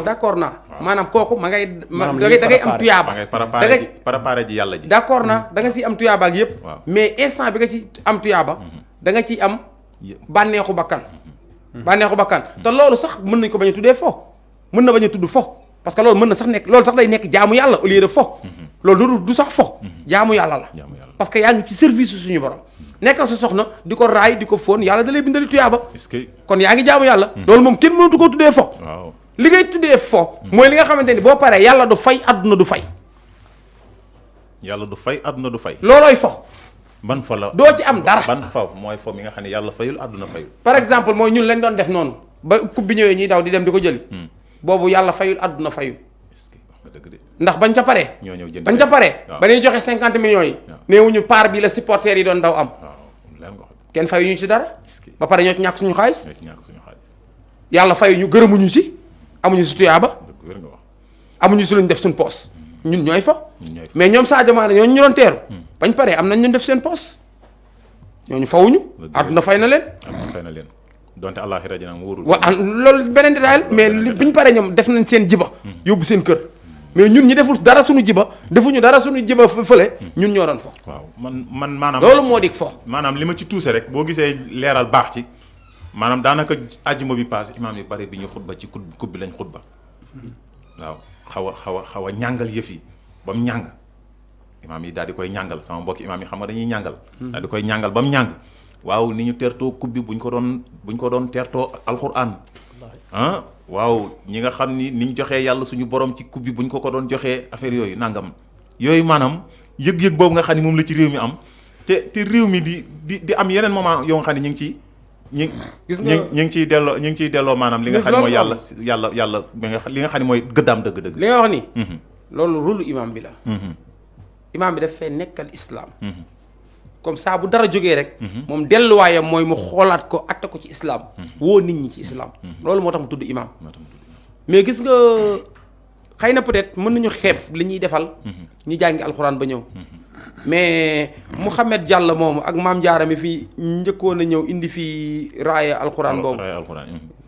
Speaker 2: d'accord naa. maanaam kooku da ngay am tuyaaba.
Speaker 1: da ngay préparé ji yàlla ji.
Speaker 2: d'accord naa da nga siy am tuyaaba ak yëpp.
Speaker 1: waaw
Speaker 2: mais instant bi nga ci am tuyaaba. da nga ciy am bànneexu bakkan. bànneexu bakkan te loolu sax mën nañ ko bañ a tuddee fo. mën na bañ a tudd fo parce que loolu mën na sax nekk loolu sax day nekk jaamu yàlla au lieu de fo. loolu du sax fo. jaamu yàlla la. parce que yaa ngi ci service suñu borom. nekkal sa soxna di ko raay di ko fóon yàlla da lay bindali tuyaaba.
Speaker 1: est-ce que
Speaker 2: kon yaa ngi jaamu yàlla. loolu moom kenn mënatu koo tuddee fo.
Speaker 1: waaw
Speaker 2: li ngay tuddee fo. mooy li nga xamante ni boo paree yàlla du fay àdduna du fay.
Speaker 1: yàlla du fay àdduna du fay.
Speaker 2: loolooy fo.
Speaker 1: ban fo la
Speaker 2: doo ci am dara.
Speaker 1: ban fo mooy fo mi nga xam ne yàlla fayul àdduna fayul.
Speaker 2: par exemple mooy ñun lañ doon def noonu ba coupe bi ñëwee ñuy daw di dem di ko jëli. boobu yàlla fayul àdduna fayul.
Speaker 1: est-ce que wax nga dëgg de.
Speaker 2: ndax bañ ca paree.
Speaker 1: ñoo ñëw jënd
Speaker 2: bañ ca paree.
Speaker 1: waaw
Speaker 2: ba ñuy joxe 50 millions yi.
Speaker 1: waaw
Speaker 2: néewuñu part bi la supporters yi doon daw am.
Speaker 1: waaw lan nga wax.
Speaker 2: kenn fayuñu ci dara.
Speaker 1: est-ce que
Speaker 2: ba pare ñoo ci ñàkk suñu xaalis.
Speaker 1: ñoo ci ñàkk suñu xaalis.
Speaker 2: yàlla fayuñu gërëmuñu si. amuñu si tuyaaba.
Speaker 1: dëgg wér nga wax.
Speaker 2: amuñu si luñ def suñ poos. ñun ñooy fa.
Speaker 1: ñun ñooy fa.
Speaker 2: mais ñoom Sadio Mané ñooñu ñu doon teeru. bañ paree am nañ ñu def seen poos. ñooñu fawuñu. àdduna fay na leen.
Speaker 1: àdduna fay na leen. donte àllaaxira ji nag mu wóorul.
Speaker 2: loolu beneen détail la mais biñ paree ñoom def nañ seen jiba. yóbbu seen kër. mais ñun ñi deful dara suñu jiba defuñu dara suñu jiba fële ñun ñoo doon fo.
Speaker 1: waaw man maanaam.
Speaker 2: loolu moo di fo.
Speaker 1: maanaam li ma ci tuuse rek boo gisee leeral baax ci maanaam daanaka àjjuma bi paase imaam yi bari bi ñu xutba ci kub bi lañ xutba waaw xaw a ñàngal yëf yi ba mu ñàng imaam yi daal di koy ñàngal sama mbokki imaam yi xam nga dañuy ñàngal. daal di koy ñàngal ba mu ñàng waaw ni ñu teertoo kub bi buñ ko doon teertoo alxuraan ah waaw ñi nga xam ni ñu joxee yàlla suñu borom ci kub bi buñ ko doon joxee affaire yooyu nangam yooyu maanaam yëg-yëg boobu nga xam ni moom la ci réew mi am te réew mi di am yeneen moment yoo nga xam ne ñu ngi ciy delloo maanaam li nga xam ne mooy yàlla li nga xam ne mooy gëddaam dëgg-dëgg.
Speaker 2: li nga wax ni. loolu rôle imam bi la. imam bi daf fee nekkal islam. comme ça bu dara jógee rek. moom delluwaayam mooy mu xoolaat ko atte ko ci islam. woo nit ñi ci islam. loolu moo tax mu tudd imam. mais gis nga xëy na peut-être mën nañu xeeb li ñuy defal. ñi jàngi alxuraan ba ñëw. mais Mouhamed Diallo moomu ak maam Diarra mi fi njëkkoon a ñëw indi fi raaya alxuraan boobu.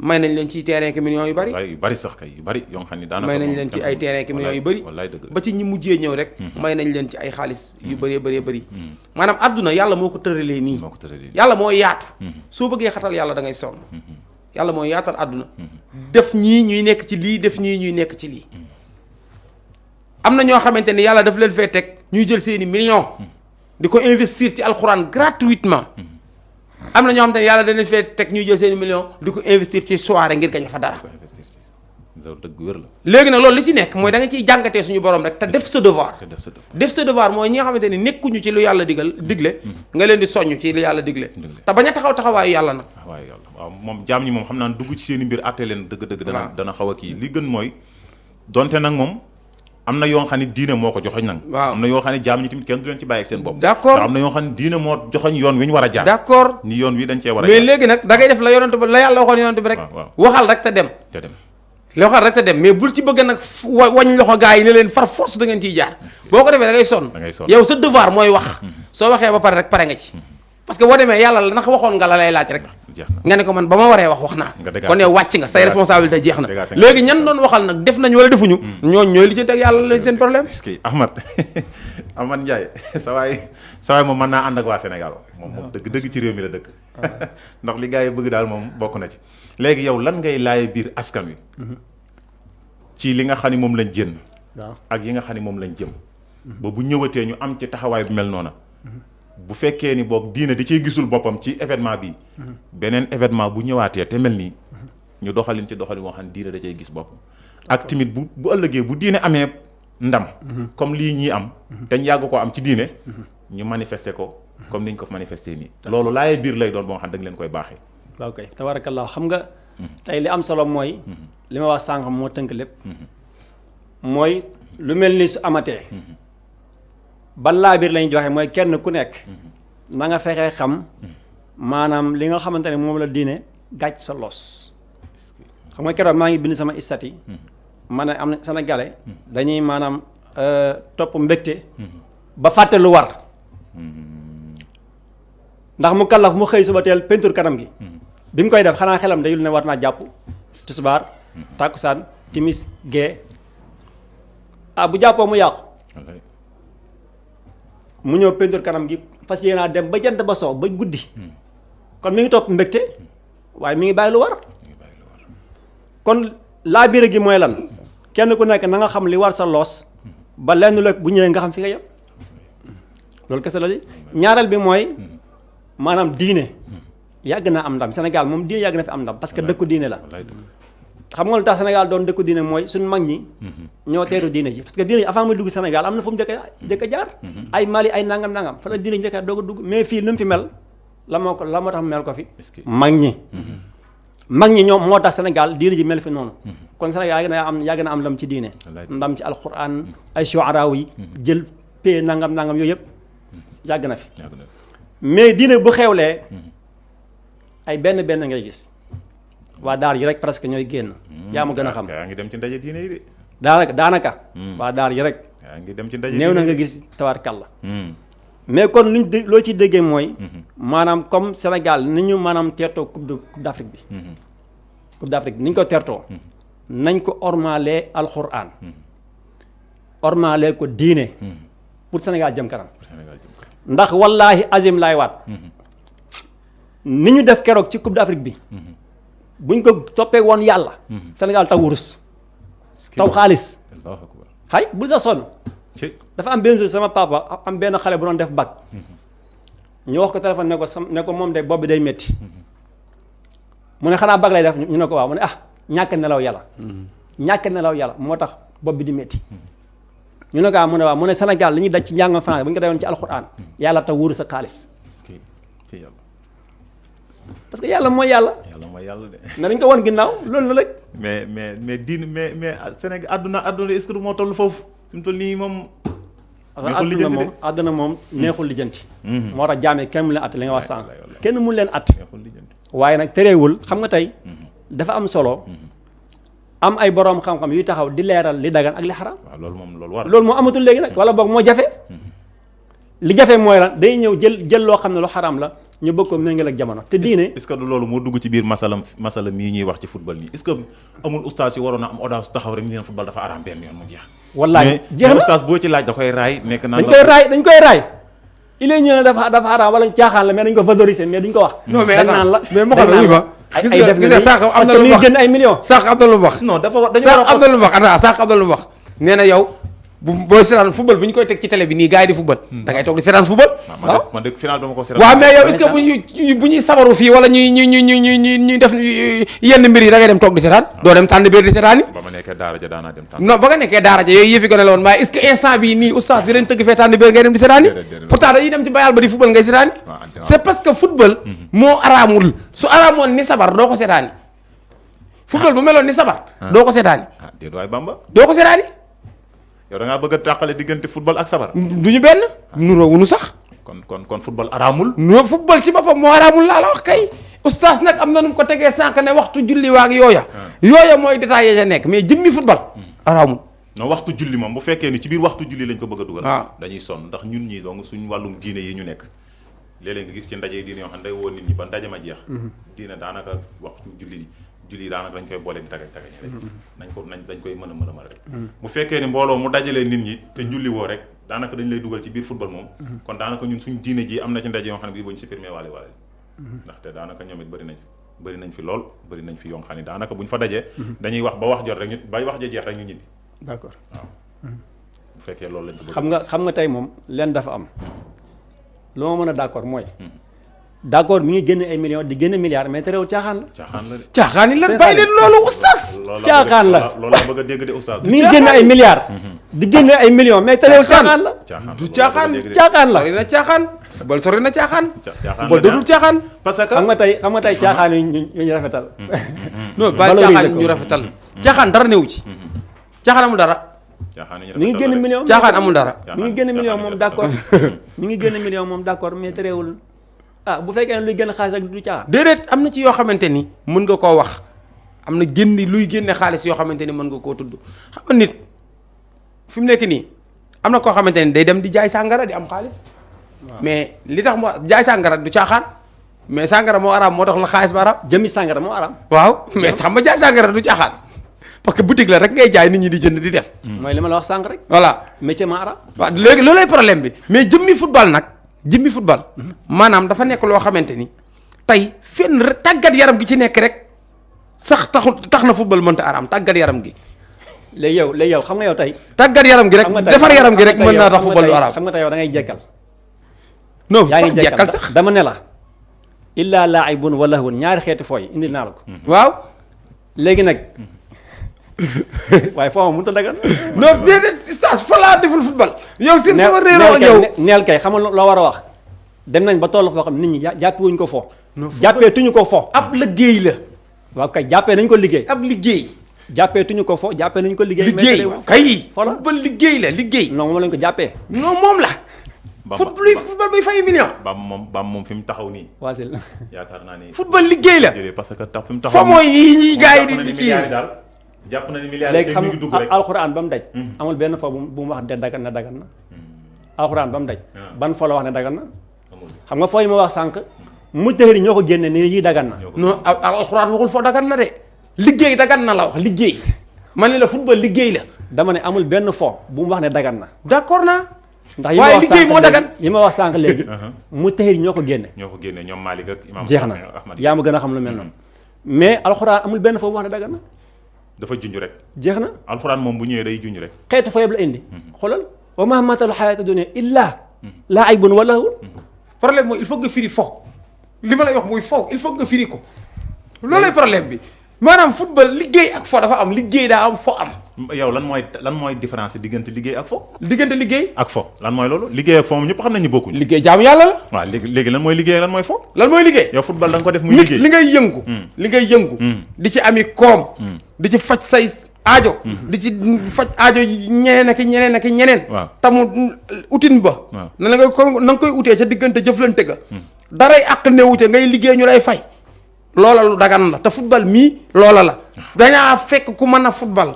Speaker 2: may nañ leen ci terrain ki millions yu bari.
Speaker 1: yu bari sax kay yu bari yoo xam ne daanaka
Speaker 2: may nañ leen ci ay terrain ki millions yu bari. ba ci ñi mujjee ñëw rek. may nañ leen ci ay xaalis yu bëree bëri. maanaam àdduna yàlla moo ko tëralee nii. yàlla moo yaatu. soo bëggee xatal yàlla da ngay sonn. yàlla moo yaatal àdduna. def ñii ñuy nekk ci lii def ñii ñuy nekk ci lii. am na ñoo xamante ni yàlla daf leen fee teg ñuy jël seeni millions. di ko investir ci alxuraan gratuitement. am na ñoo xamante ni yàlla da leen fee teg ñuy jël seeni millions di ko investir ci soirée ngir gañ fa dara.
Speaker 1: loolu dëgg wér la.
Speaker 2: léegi nag loolu li ci nekk mooy da nga ciy jàngatee suñu borom rek te def sa devoir. def sa devoir mooy ñi nga xamante ni nekkuñu ci lu yàlla digle. nga leen di soññ ci lu yàlla digle. te bañ a taxawaayu yàlla nag.
Speaker 1: waaw moom jaam ñi moom xam naa dugg ci seen i mbir àtte leen dëgg-dëgg. dana xaw a kii li gën mooy donte nag moom am na yoo xam ne diine moo ko joxoñ nag.
Speaker 2: waaw
Speaker 1: am na yoo xam ne jaam ñi tamit kenn du leen ci bàyyi ak seen bopp.
Speaker 2: d'accord
Speaker 1: am na yoo xam ne diine moo joxoñ yoon wi ñu war a jaar.
Speaker 2: d'accord
Speaker 1: ni yoon wi dañ cee war a jaar.
Speaker 2: mais léegi nag da ngay def la yonent bi la yàlla waxoon yonent bi rek. waxal rek te dem. waxal rek te dem mais bul ci bëgg nag wañ loxo gars yi ne leen far force da ngeen ciy jaar. boo ko defee da ngay sonn. yow sa devoir mooy wax. soo waxee ba pare rek pare nga ci. parce que boo demee yàlla la ndax waxoon nga la lay laaj rek nga ne ko man ba ma waree wax naa kon yow wàcc nga say responsabilité jeex na léegi ñan doon waxal nag def nañ wala defuñu ñooñ ñooy lijjanti ak yàlla lañ seen problème
Speaker 1: est-ce que Ahmad Ndiaye sa waay moom mën naa ànd ak waa Sénégal moom dëgg ci réew mi la dëkk ndax li gars yi bëgg daal moom bokk na ci léegi yow lan ngay laaye biir askan wi ci li nga xam ni moom lañ jënd ak yi nga xam ni moom lañ jëm ba bu ñëwatee ñu am ci taxawaay bu mel noona bu fekkee ni boog diine di ciy gisul boppam ci événement bi beneen événement bu ñëwaatee te mel nii ñu doxalin ci doxalin moo xam ne diine da cay gis boppam ak tamit bu ëllëgee bu diine amee ndam comme lii ñii am dañ yàgg koo am ci diine ñu manifester ko comme niñ ko manifester nii loolu laaye biir lay doon boo xam ne da nga leen koy baaxee
Speaker 3: waaw kay tabarakallah xam nga tey li am solo mooy li ma wax sànq moo tënk lépp mooy lu mel ni su amatee ban laa biir lañu joxe mooy kenn ku nekk na nga fexee xam maanaam li nga xamante ne moom la diine gàcc sa los xam nga keroog maa ngi bind sama istati ma ne am na sénégalais dañuy maanaam topp mbégte ba fàtte lu war ndax mu kallaf mu xëy suba teel peinture kanam gi bi mu koy def xanaa xelam dayul ne war naa jàpp tisbaar tàkkusaan timis gee bu jàppoo mu yàqu mu ñëw peinture kanam gi fas yéenaa dem ba jant ba soo ba guddi kon mi ngi topp mbégte waaye mi ngi bàyyi lu war kon laa biir gi mooy lan kenn ku nekk na nga xam li war sa loos ba lenn lekk bu ñëwee nga xam fi nga yem loolu kese la di ñaareel bi mooy maanaam diine yàgg naa am ndam Sénégal moom diine yàgg na fi am ndam parce que dëkku diine la xam nga lu tax Sénégal doon dëkku diine mooy suñ mag ñi ñoo teeru diine ji parce que diine ji avant muy dugg Sénégal am na fu mu njëkk a jaar ay Mali ay nangam fa la diine njëkk a doog a dugg mais fii nu mu fi mel la moo tax mel ko fi mag ñi ñoom moo tax Sénégal diine ji mel fi noonu kon Sénégal yàgg na am ndam ci diine ndam ci alquran ay shuaraaw yi jël pay nangam yooyu yëpp yàgg na fi mais diine bu xewlee ay benn ngay gis waa daar yi rek presque ñooy génn yaa ma gën a xam
Speaker 1: yaa ngi dem ci ndaje diine yi de
Speaker 3: daanaka waa daar yi rek
Speaker 1: yaa ngi dem ci ndaje
Speaker 3: néew na nga gis tabaarkalla mais kon luñ loo ciy déggee mooy maanaam comme Sénégal ni ñu maanaam teertoo coupe d'Afrique bi coupe d'Afrique bi ni ñu ko teertoo nañ ko ormalee alxuraan ormalee ko diine pour Sénégal jëm kanam ndax wallaahi azim laay waat ni ñu def keroog ci coupe d'Afrique bi buñ ko toppee woon yàlla Sénégal taw wurus taw xaalis xay bul sa sonn dafa am benn jour sama papa am benn xale bu doon def bac ñu wax ko téléphone ne ko moom de bopp bi day métti mu ne xanaa bac lay def ñu ne ko waaw mu ne ñàkk nelaw yàlla moo tax bopp bi di métti ñu ne ko mu ne waaw mu ne Sénégal li ñuy daj ci njàngam français bu ñu ko defoon ci alxuraan yàlla taw wurus sa xaalis parce que yàlla mooy yàlla
Speaker 1: de
Speaker 3: mais dañ ko wan ginnaaw loolu la rek
Speaker 1: mais diine mais Sénégal àdduna est-ce que du moo toll foofu fi mu toll nii moom
Speaker 3: àdduna moom neexul lijjanti moo tax jaamee kenn mu leen atte li nga wax sànq kenn mu leen atte waaye nag tereewul xam nga tey dafa am solo am ay boroom xam-xam yuy taxaw di leeral li dagan ak li xaraam loolu moo amatul léegi nag wala boog moo jafe li jafe mooy lan day ñëw jël loo xam ne lu xaraam la ñu bëgg ko méngale ak jamono te diine
Speaker 1: est-ce que du loolu moo dugg ci biir masala mii ñuy wax ci football nii est-ce que amul ustaas yi waroon a am audace taxaw rek ni leen football dafa araam benn yoon mu jeex
Speaker 3: wallaay jeex na
Speaker 1: ustaas boo ci laaj da koy raay nekk naa
Speaker 3: dañ koy raay il est ñëw ne dafa araam wala caaxaan la mais dañ ko valoriser mais duñ ko wax dañ naan la
Speaker 2: mais ma xam ne
Speaker 3: ay def nga
Speaker 2: sax am na lu
Speaker 3: muy gën ay millions
Speaker 2: sax am na lu wax
Speaker 1: non dafa wax
Speaker 2: sax am na lu wax sax am na lu wax nee na yow booy seetaan football bu ñu koy teg ci télé bi nii gars yi di football da ngay toog di seetaan football waaw
Speaker 1: man de final dama ko seetaan
Speaker 2: waaw mais yow est-ce que bu ñuy sabaru fii wala ñuy def yenn mbir yi da ngay dem toog di seetaan doo dem tànn biir di seetaan yi
Speaker 1: ba ma nekkee daara ja daanaa dem tànn
Speaker 2: non ba nga nekkee daara ja yooyu yëfi ko ne la woon waaye est-ce que instant bii nii oustaz di leen tëgg fee tànn biir ngay dem di seetaan yi pourtant dañuy dem ci bayal ba di football ngay seetaan yi c'est parce que football moo araamul su araamoon ni sabar doo ko seetaan yi football bu meloon ni sabar doo ko seetaan yi
Speaker 1: déet waay Bamba
Speaker 2: doo ko seetaan yi
Speaker 1: yow da ngaa bëgg a tàqale diggante football ak sabar
Speaker 2: du ñu benn nuroo wuñu sax
Speaker 1: kon football araamul
Speaker 2: no football ci boppam moo araamul laa la wax kay oustaz nag am na nu mu ko tegee sànq ne waxtu julli waag yooya mooy détaillé ja nekk mais jëmmi football araamul
Speaker 1: non waxtu julli moom bu fekkee ni ci biir waxtu julli lañ ko bëgg a dugal
Speaker 2: waaw
Speaker 1: dañuy sonn ndax ñun ñii donc suñ wàllum diine yi ñu nekk léeg-léeg nga gis ci ndaje diine yoo xam ne day woo nit ñi ba ndaje ma jeex diine daanaka waxtu julli daanaka dañ koy boole di tagañ rek dañ koy mën a rek bu fekkee ni mbooloo mu dajalee nit ñi te julli woo rek daanaka dañ lay dugal ci biir football moom kon daanaka ñun suñ diine ji am na ci ndaje yoo xam ne bii buñ supprimer waale ndaxte daanaka ñoom it bëri nañ fi lool bëri nañ fi yoo xam ne daanaka buñ fa dajee dañuy wax ba wax jot rek ñu bay wax ja jeex rek ñu ñibbi
Speaker 3: d'accord
Speaker 1: waaw bu fekkee loolu lañ ko bëgg
Speaker 3: xam nga tey moom leen dafa am lu ma mën a d'accord mooy d'accord mi ngi génne ay millions di génne milliards mais te réew caaxaan la
Speaker 1: de
Speaker 2: caaxaan yi lan bàyyi leen loolu oustaz
Speaker 3: caaxaan la
Speaker 1: loolu la bëgg a dégg de oustaz
Speaker 3: mi ngi génne ay milliards di génne ay millions mais te réew caaxaan la
Speaker 2: du caaxaan
Speaker 3: caaxaan la
Speaker 2: sori na caaxaan football sori na caaxaan
Speaker 1: caaxaan
Speaker 2: football dootul caaxaan
Speaker 1: parce que
Speaker 3: xam nga tey caaxaan yi ñu rafetal
Speaker 2: non ba caaxaan ñu rafetal caaxaan dara newu ci caaxaan amul dara
Speaker 3: mi ngi génn million
Speaker 2: caaxaan amul dara
Speaker 3: mi ngi génn million moom d'accord mi ngi génn million moom d'accord mais te réewul bu fekkee ne luy génn xaalis rek du caaxaan
Speaker 2: déedéet am na ci yoo xamante ni mën nga koo wax am na luy génne xaalis yoo xamante ni mën nga koo tudd xam nga nit fi mu nekk nii am na koo xamante ni day dem di jaay sàngara di am xaalis mais li tax mu jaay sàngara du caaxaan mais sàngara moo araam moo tax la xaalis ba araam
Speaker 3: jëmmi sàngara moo araam
Speaker 2: waaw mais xam nga jaay sàngara du caaxaan parce que boutique la rek ngay jaay nit ñi di jënd di dem
Speaker 3: mooy li ma la wax sànq rek
Speaker 2: voilà
Speaker 3: métier ma araam
Speaker 2: waaw léegi loolay problème bi mais jëmmi football maanaam dafa nekk loo xamante ni tey fenn tàggat yaram gi ci nekk rek sax tax na football mënta araam tàggat yaram gi
Speaker 3: léegi yow xam nga yow tey
Speaker 2: tàggat yaram gi rek defar yaram gi rek mën naa tax football du araam
Speaker 3: xam nga tey yow da ngay jekkal
Speaker 2: non
Speaker 3: yaa ngi
Speaker 2: jekkal sax
Speaker 3: dama ne la illaa laa'ibun wa lahwun ñaari xeeti fooy indil naa la ko
Speaker 2: waaw
Speaker 3: léegi nag waaye foo ma mënut a dagan
Speaker 2: non déedéet stage fa laa deful football yow si sama réeroo ak yow
Speaker 3: neel kay xam nga loo war a wax dem nañ ba toll foo xam nit ñi jàppee wuñ ko fo jàppee tuñu ko fo
Speaker 2: ab liggéey la
Speaker 3: waaw kay jàppee nañ ko liggéey
Speaker 2: ab liggéey
Speaker 3: jàppee tuñu ko fo jàppee nañ ko liggéey
Speaker 2: kay football liggéey la liggéey
Speaker 3: non moom lañ ko jàppee
Speaker 2: non moom la football bay fay million
Speaker 1: bam moom fi mu taxaw nii
Speaker 3: waasil
Speaker 1: yaakaar naa ni
Speaker 2: football liggéey la
Speaker 1: parce que tax fi mu taxaw
Speaker 2: fa mooy yi gars yi di kii
Speaker 1: jàpp na ni milliards
Speaker 3: léegi xam
Speaker 1: dugg rek
Speaker 3: alxuraan ba mu daj amul benn fo bu mu wax de dagan na alxuraan ba mu daj ban fo la wax ne dagan na xam nga foo yi ma wax sànq mujtahid ñoo ko génne ni yi dagan na
Speaker 2: non alxuraan waxul fo dagan na de liggéey dagan na la wax liggéey man ne la football liggéey la
Speaker 3: dama ne amul benn fo bu mu wax ne dagan na
Speaker 2: d'accord naa
Speaker 3: ndax
Speaker 2: waaye liggéey moo dagan
Speaker 3: yi ma wax sànq léegi mujtahid ñoo ko génne
Speaker 1: ñoom Malik ak imam
Speaker 3: jeex na yaa ma gën a xam lu mel noonu mais alxuraan amul benn fo bu wax ne dagan na
Speaker 1: dafa junj rek
Speaker 3: jeex na
Speaker 1: alxuraan moom bu ñëwee day junj rek
Speaker 3: xeetu fa yëpp la indi xoolal wa maa matalu xayaata dunya illaa laa'ibun wa lahwun
Speaker 2: problème mooy il faut nga firi fo li ma lay wax muy fo il faut nga firi ko loolay problème bi maanaam football liggéey ak fo dafa am liggéey daa am fo am
Speaker 1: yow lan mooy différence diggante liggéey ak fo
Speaker 2: diggante liggéey
Speaker 1: ak fo lan mooy loolu liggéey ak fo moom ñëpp xam nañu bokkuñ
Speaker 2: liggéey jaamu yàlla la
Speaker 1: waaw léegi lan mooy liggéey lan mooy fo
Speaker 2: lan mooy liggéey
Speaker 1: yow football da nga ko def muy
Speaker 2: nit
Speaker 1: liggéey
Speaker 2: li ngay yëngu di ci ami koom di ci faj say aajo di ci faj aajo ñeneen ak ñeneen
Speaker 1: waaw
Speaker 2: tamu utin ba na nga koy utee ca diggante jëflante ga daray àq newu ca ngay liggéey ñu lay fay loola lu dagan la te football mii loola la dañaa fekk ku mën a football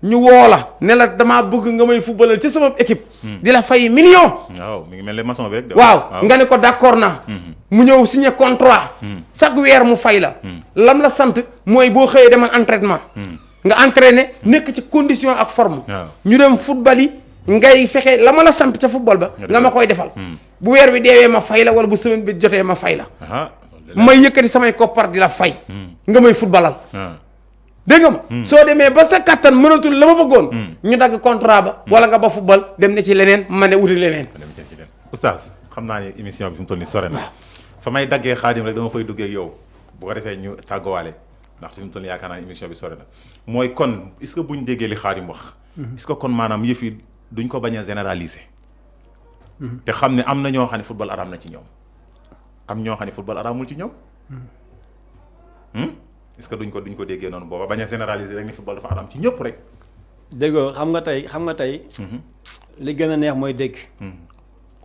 Speaker 2: ñu woo la ne la damaa bëgg nga may footballal ci sama équipe di la fay million
Speaker 1: waaw mi ngi mel ne maçon bi rek
Speaker 2: waaw nga ne ko d'accord naa mu ñëw signé contrat chaque weer mu fay la lam la sant mooy boo xëyee demal entraînement nga entraîné nekk ci condition ak forme ñu dem football yi ngay fexe la ma la sant ca football ba nga ma koy defal bu weer bi deewee ma fay la wala bu semaine bi jotee ma fay la may yëkkati samay koppar di la fay nga may footballal dégg nga ma soo demee ba sa kattan mënatul la ma bëggoon ñu dagg contrat ba wala nga ba football dem ne ci leneen ma ne wuti leneen
Speaker 1: oustaz xam naa ni émission bi fi mu toll nii sore na fa may daggee Xaadim rek dama fay duggee ak yow bu ko defee ñu tàggowaale ndax fi mu toll nii yaakaar naa ni émission bi sore na mooy kon est-ce que buñ déggee li Xaadim wax est-ce que kon maanaam yëf yi duñ ko bañ a généraliser te xam ne am na ñoo xam ne football araam na ci ñoom am ñoo xam ne football araamul ci ñoom est-ce que duñ ko déggee noonu booba bañ a généraliser rek ni football dafa araam ci ñëpp rek
Speaker 3: déggoo xam nga tey li gën a neex mooy dégg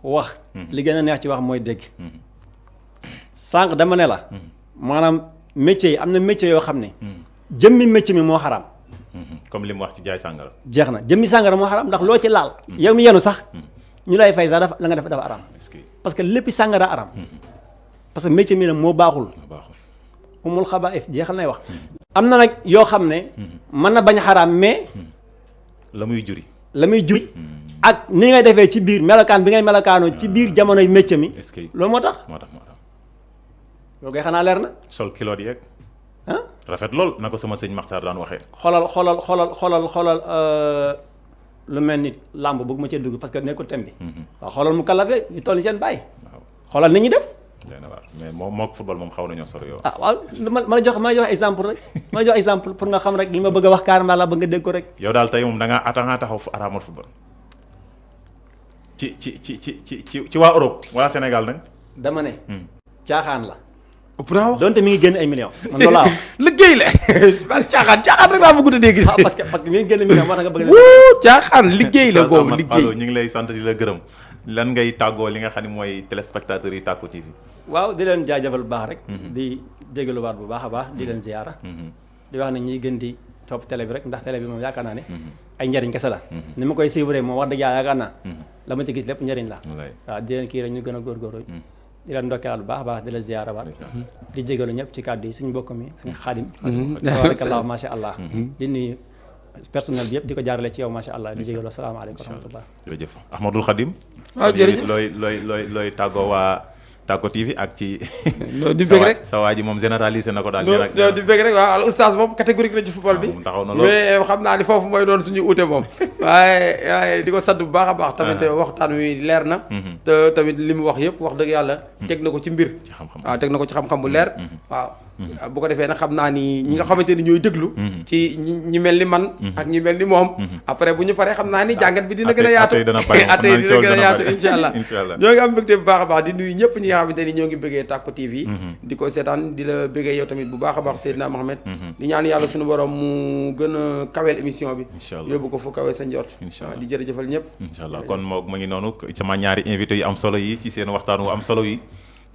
Speaker 3: wax li gën a neex ci wax mooy dégg sànq dama ne la maanaam métier yi am na métier yoo xam ne jëmmi métier mi moo xaraam
Speaker 1: comme li mu wax ci jaay sàngara
Speaker 3: jeex na jëmmi sàngara moo xaraam ndax loo ci laal yow mi yenu sax ñu lay fay sax dafa la nga def dafa araam parce que lépp sàngara aram parce que métier mi nag moo baaxul umul xabaa'is jeexal nay wax am na nag yoo xam ne mën na bañ xaraam mais
Speaker 1: la muy juri
Speaker 3: ak ni ngay defee ci biir melokaan bi ngay melokaanoo ci biir jamonoy métier mi loolu moo tax loolu ngay xanaa leer na
Speaker 1: sol kiloot yeeg rafet lool na ko sama sëñ Maxtaar daan waxee
Speaker 3: xoolal lu mel ni làmb bëgg ma cee dugg parce que nekkul thème bi waaw xoolal mu kalafe ñu toll ni seen bàyyi xoolal ni ñuy def
Speaker 1: mais moo football moom xaw nañoo sori yow
Speaker 3: waaw ma jox exemple rek ma jox exemple pour nga xam rek li ma bëgg a wax carrément la ba nga dégg ko rek
Speaker 1: yow daal tey moom da ngaa taxaw fu araamal football ci waa Europe waa Sénégal nag
Speaker 3: dama ne caaxaan la
Speaker 2: ëpp naa wax
Speaker 3: donte mi ngi génn ay millions man loolu laa wax
Speaker 2: liggéey la bal caaxaan rek laa bëgg a dégg
Speaker 3: parce que mi ngi génn millions moo tax nga bëgg
Speaker 2: caaxaan liggéey la boobu liggéey
Speaker 1: ñu ngi lay sant di la gërëm lan ngay tàggoo li nga xam ne mooy téléspectateurs yi Tacko TV
Speaker 3: waaw di leen jaajëfal bu baax rek di jégaluwaat bu baax a baax di leen ziyaara di wax ne ñuy gën di topp télé bi rek ndax télé bi moom yaakaar naa ne ay njëriñ kese la ni ma koy suivre moom wax dëgg yàlla yaakaar naa la ma ci gis lépp njëriñ la waaw di leen kii rek ñu gën a góorgóorlu di leen ndokkeelaat bu baax a baax di la ziyaara waat di jégalu ñëpp ci kàddu yi suñu mbokk mi suñu xaadim tabarakallah macha allah di nuyu personnel bi yëpp di ko jaarale ci yow macha allah di jégalu asalaamaaleykum wa rahmatullah
Speaker 1: jërëjëf Ahmadul Khadim
Speaker 2: waaw jërëjëf
Speaker 1: looy tàggoo waa Tacko TV ak ci
Speaker 2: di bëgg rek
Speaker 1: sa waa ji moom généralisé na ko daal
Speaker 2: di bëgg rek waaw al oustaz moom catégorique la ci football bi
Speaker 1: taxaw na loolu
Speaker 2: mais xam naa ni foofu mooy doon suñu ute moom waaye di ko sant bu baax a baax tamit waxtaan wi leer na te tamit li mu wax yëpp wax dëgg yàlla teg na ko ci mbir waaw teg na ko ci xam-xam bu leer waaw bu ko defee nag xam naa ni ñi nga xamante ni ñooy déglu ci ñi mel ni man ak ñi mel ni moom après bu ñu paree xam naa ni jàngat bi dina gën a yaatu atey dina gën a yaatu incha allah ñoo ngi am mbégte bu baax a baax di nuyu ñëpp ñi nga xamante ni ñoo ngi bëggee Tacko TV di ko seetaan di la bëggee yow tamit bu baax a baax Seydina Mohamed di ñaan yàlla suñu borom mu gën a kaweel émission bi yóbbu ko fu kawee sa njort di jërëjëfal ñëpp
Speaker 1: incha allah kon moo ma ngi noonu sama ñaari invité yu am solo yi ci seen waxtaan wu am solo yi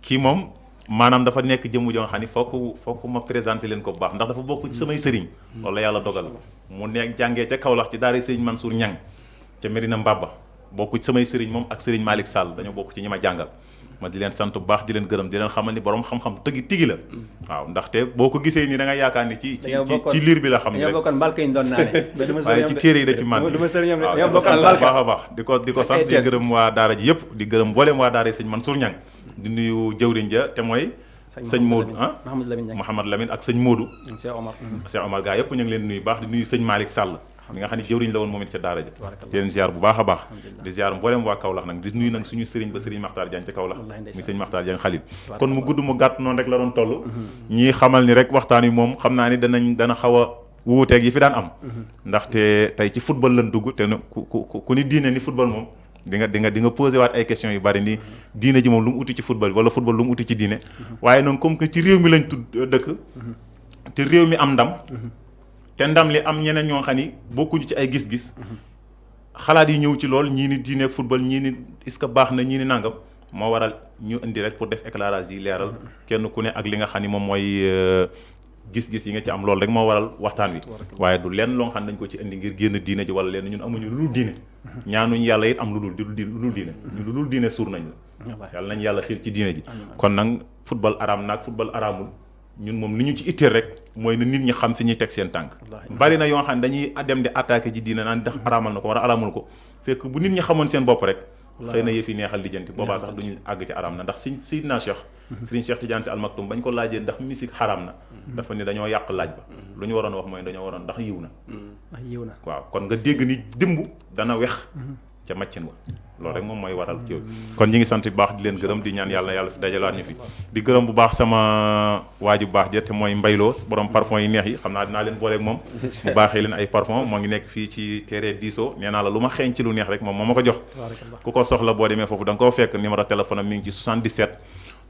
Speaker 1: kii moom maanaam dafa nekk jëmm joo xam ni fokk ma présenté leen ko bu baax ndax dafa bokk ci samay sëriñ loolu la yàlla dogal mu nekk jàngee ca Kaolack ci daara sëriñ Mansour Niang ca Medina Mbaba bokk ci samay sëriñ moom ak sëriñ Malick Sall dañoo bokk ci ñi ma jàngal ma di leen sant bu baax di leen gërëm di leen xamal ni borom xam-xam tigi la waaw ndaxte boo ko gisee ni da nga yaakaar ni ci liir bi la xam ni rek waaye ci téere yi da ci man waaw baax a baax di ko sant di gërëm waa daara ji yëpp di gërëm mboolem waa daara sëriñ Mansour Niang di nuyu jëwriñ ja te mooy sëñ Modou Mouhamad Lamine ak sëñ Modou Cheikh Omar gaa yëpp ñu ngi leen nuyu baax di nuyu sëñ Malick Sall mi nga xam ne jëwriñ la woon moom it ca daara ja di leen ziar bu baax a baax di ziar mboolem waa Kaolack nag di nuyu nag suñu sëriñ ba sëriñ Makhtar Diagne ca Kaolack muy sëñ Makhtar Diagne Khalil kon mu gudd mu gàtt noonu rek la doon toll ñii xamal ni rek waxtaan wi moom xam naa ni dana xaw a wuuteeg yi fi daan am ndaxte tey ci football lañ dugg te ku ni diine ni football moom di nga posé waat ay questions yu bari ni diine ji moom lu mu uti ci football wala football lu mu uti ci diine waaye noonu comme que ci réew mi lañ dëkk te réew mi am ndam te ndam li am ñeneen ñoo xam ni bokkuñu ci ay gis-gis xalaat yi ñëw ci lool ñii ni diine football ñii ni est-ce que baax na ñii ni nangam moo waral ñu indi rek pour def éclairage yi leeral kenn ku ne ak li nga xam ni moom mooy gis-gis yi nga ci am loolu rek moo waral waxtaan wi waaye du lenn loo xam dañ ko ci indi ngir génn diine ji wala lenn ñun amuñu lu dul diine ñaanuñ yàlla it am lu dul diine ñu lu dul diine suur nañ la yàlla nañ yàlla xiir ci diine ji kon nag football araam naag football araamul ñun moom li ñu ci itteel rek mooy na nit ñi xam fi ñuy teg seen tànk bari na yoo xam ne dañuy dem di attaqué ji diine naan ndax araamal na ko war a araamul ko fekk bu nit ñi xamoon seen bopp rek xëy na yëf yi neexal lijjanti boobaa sax duñu àgg ci araam na ndax Seydina Cheikh Serigne Cheikh Tidiane Sy Al Maktoum bañ ko laajee ndax musique xaraam na dafa ni dañoo yàq laaj ba lu ñu waroon wax mooy dañoo waroon ndax yiw na waaw kon nga dégg ni dimb dana wex ca maccin wa loolu rek moom mooy waral ci kon ñi ngi sant bu baax di leen gërëm di ñaan yàlla fi dajalaat ñu fi di gërëm bu baax sama waaju bu baax ja te mooy mbayloo borom parfum yi neex yi xam naa dinaa leen booleeg moom mu baaxee leen ay parfum moo ngi nekk fii ci terrain diisoo nee naa la lu ma xeeñ ci lu neex rek moom moo ma ko jox ku ko soxla boo demee foofu da nga koo fekk numéro téléphone am mi ngi ci 77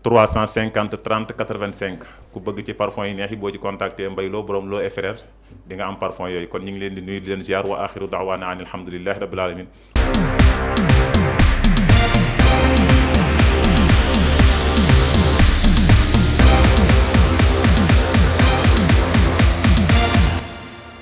Speaker 1: 350 30 85 ku bëgg ci parfum yi neex yi boo ci contacté mbayloo borom loo et frère di nga am parfum yooyu kon ñu ngi leen di nuyu di leen ziar wa axiru daawaana an alhamdulillahi rabbil alamin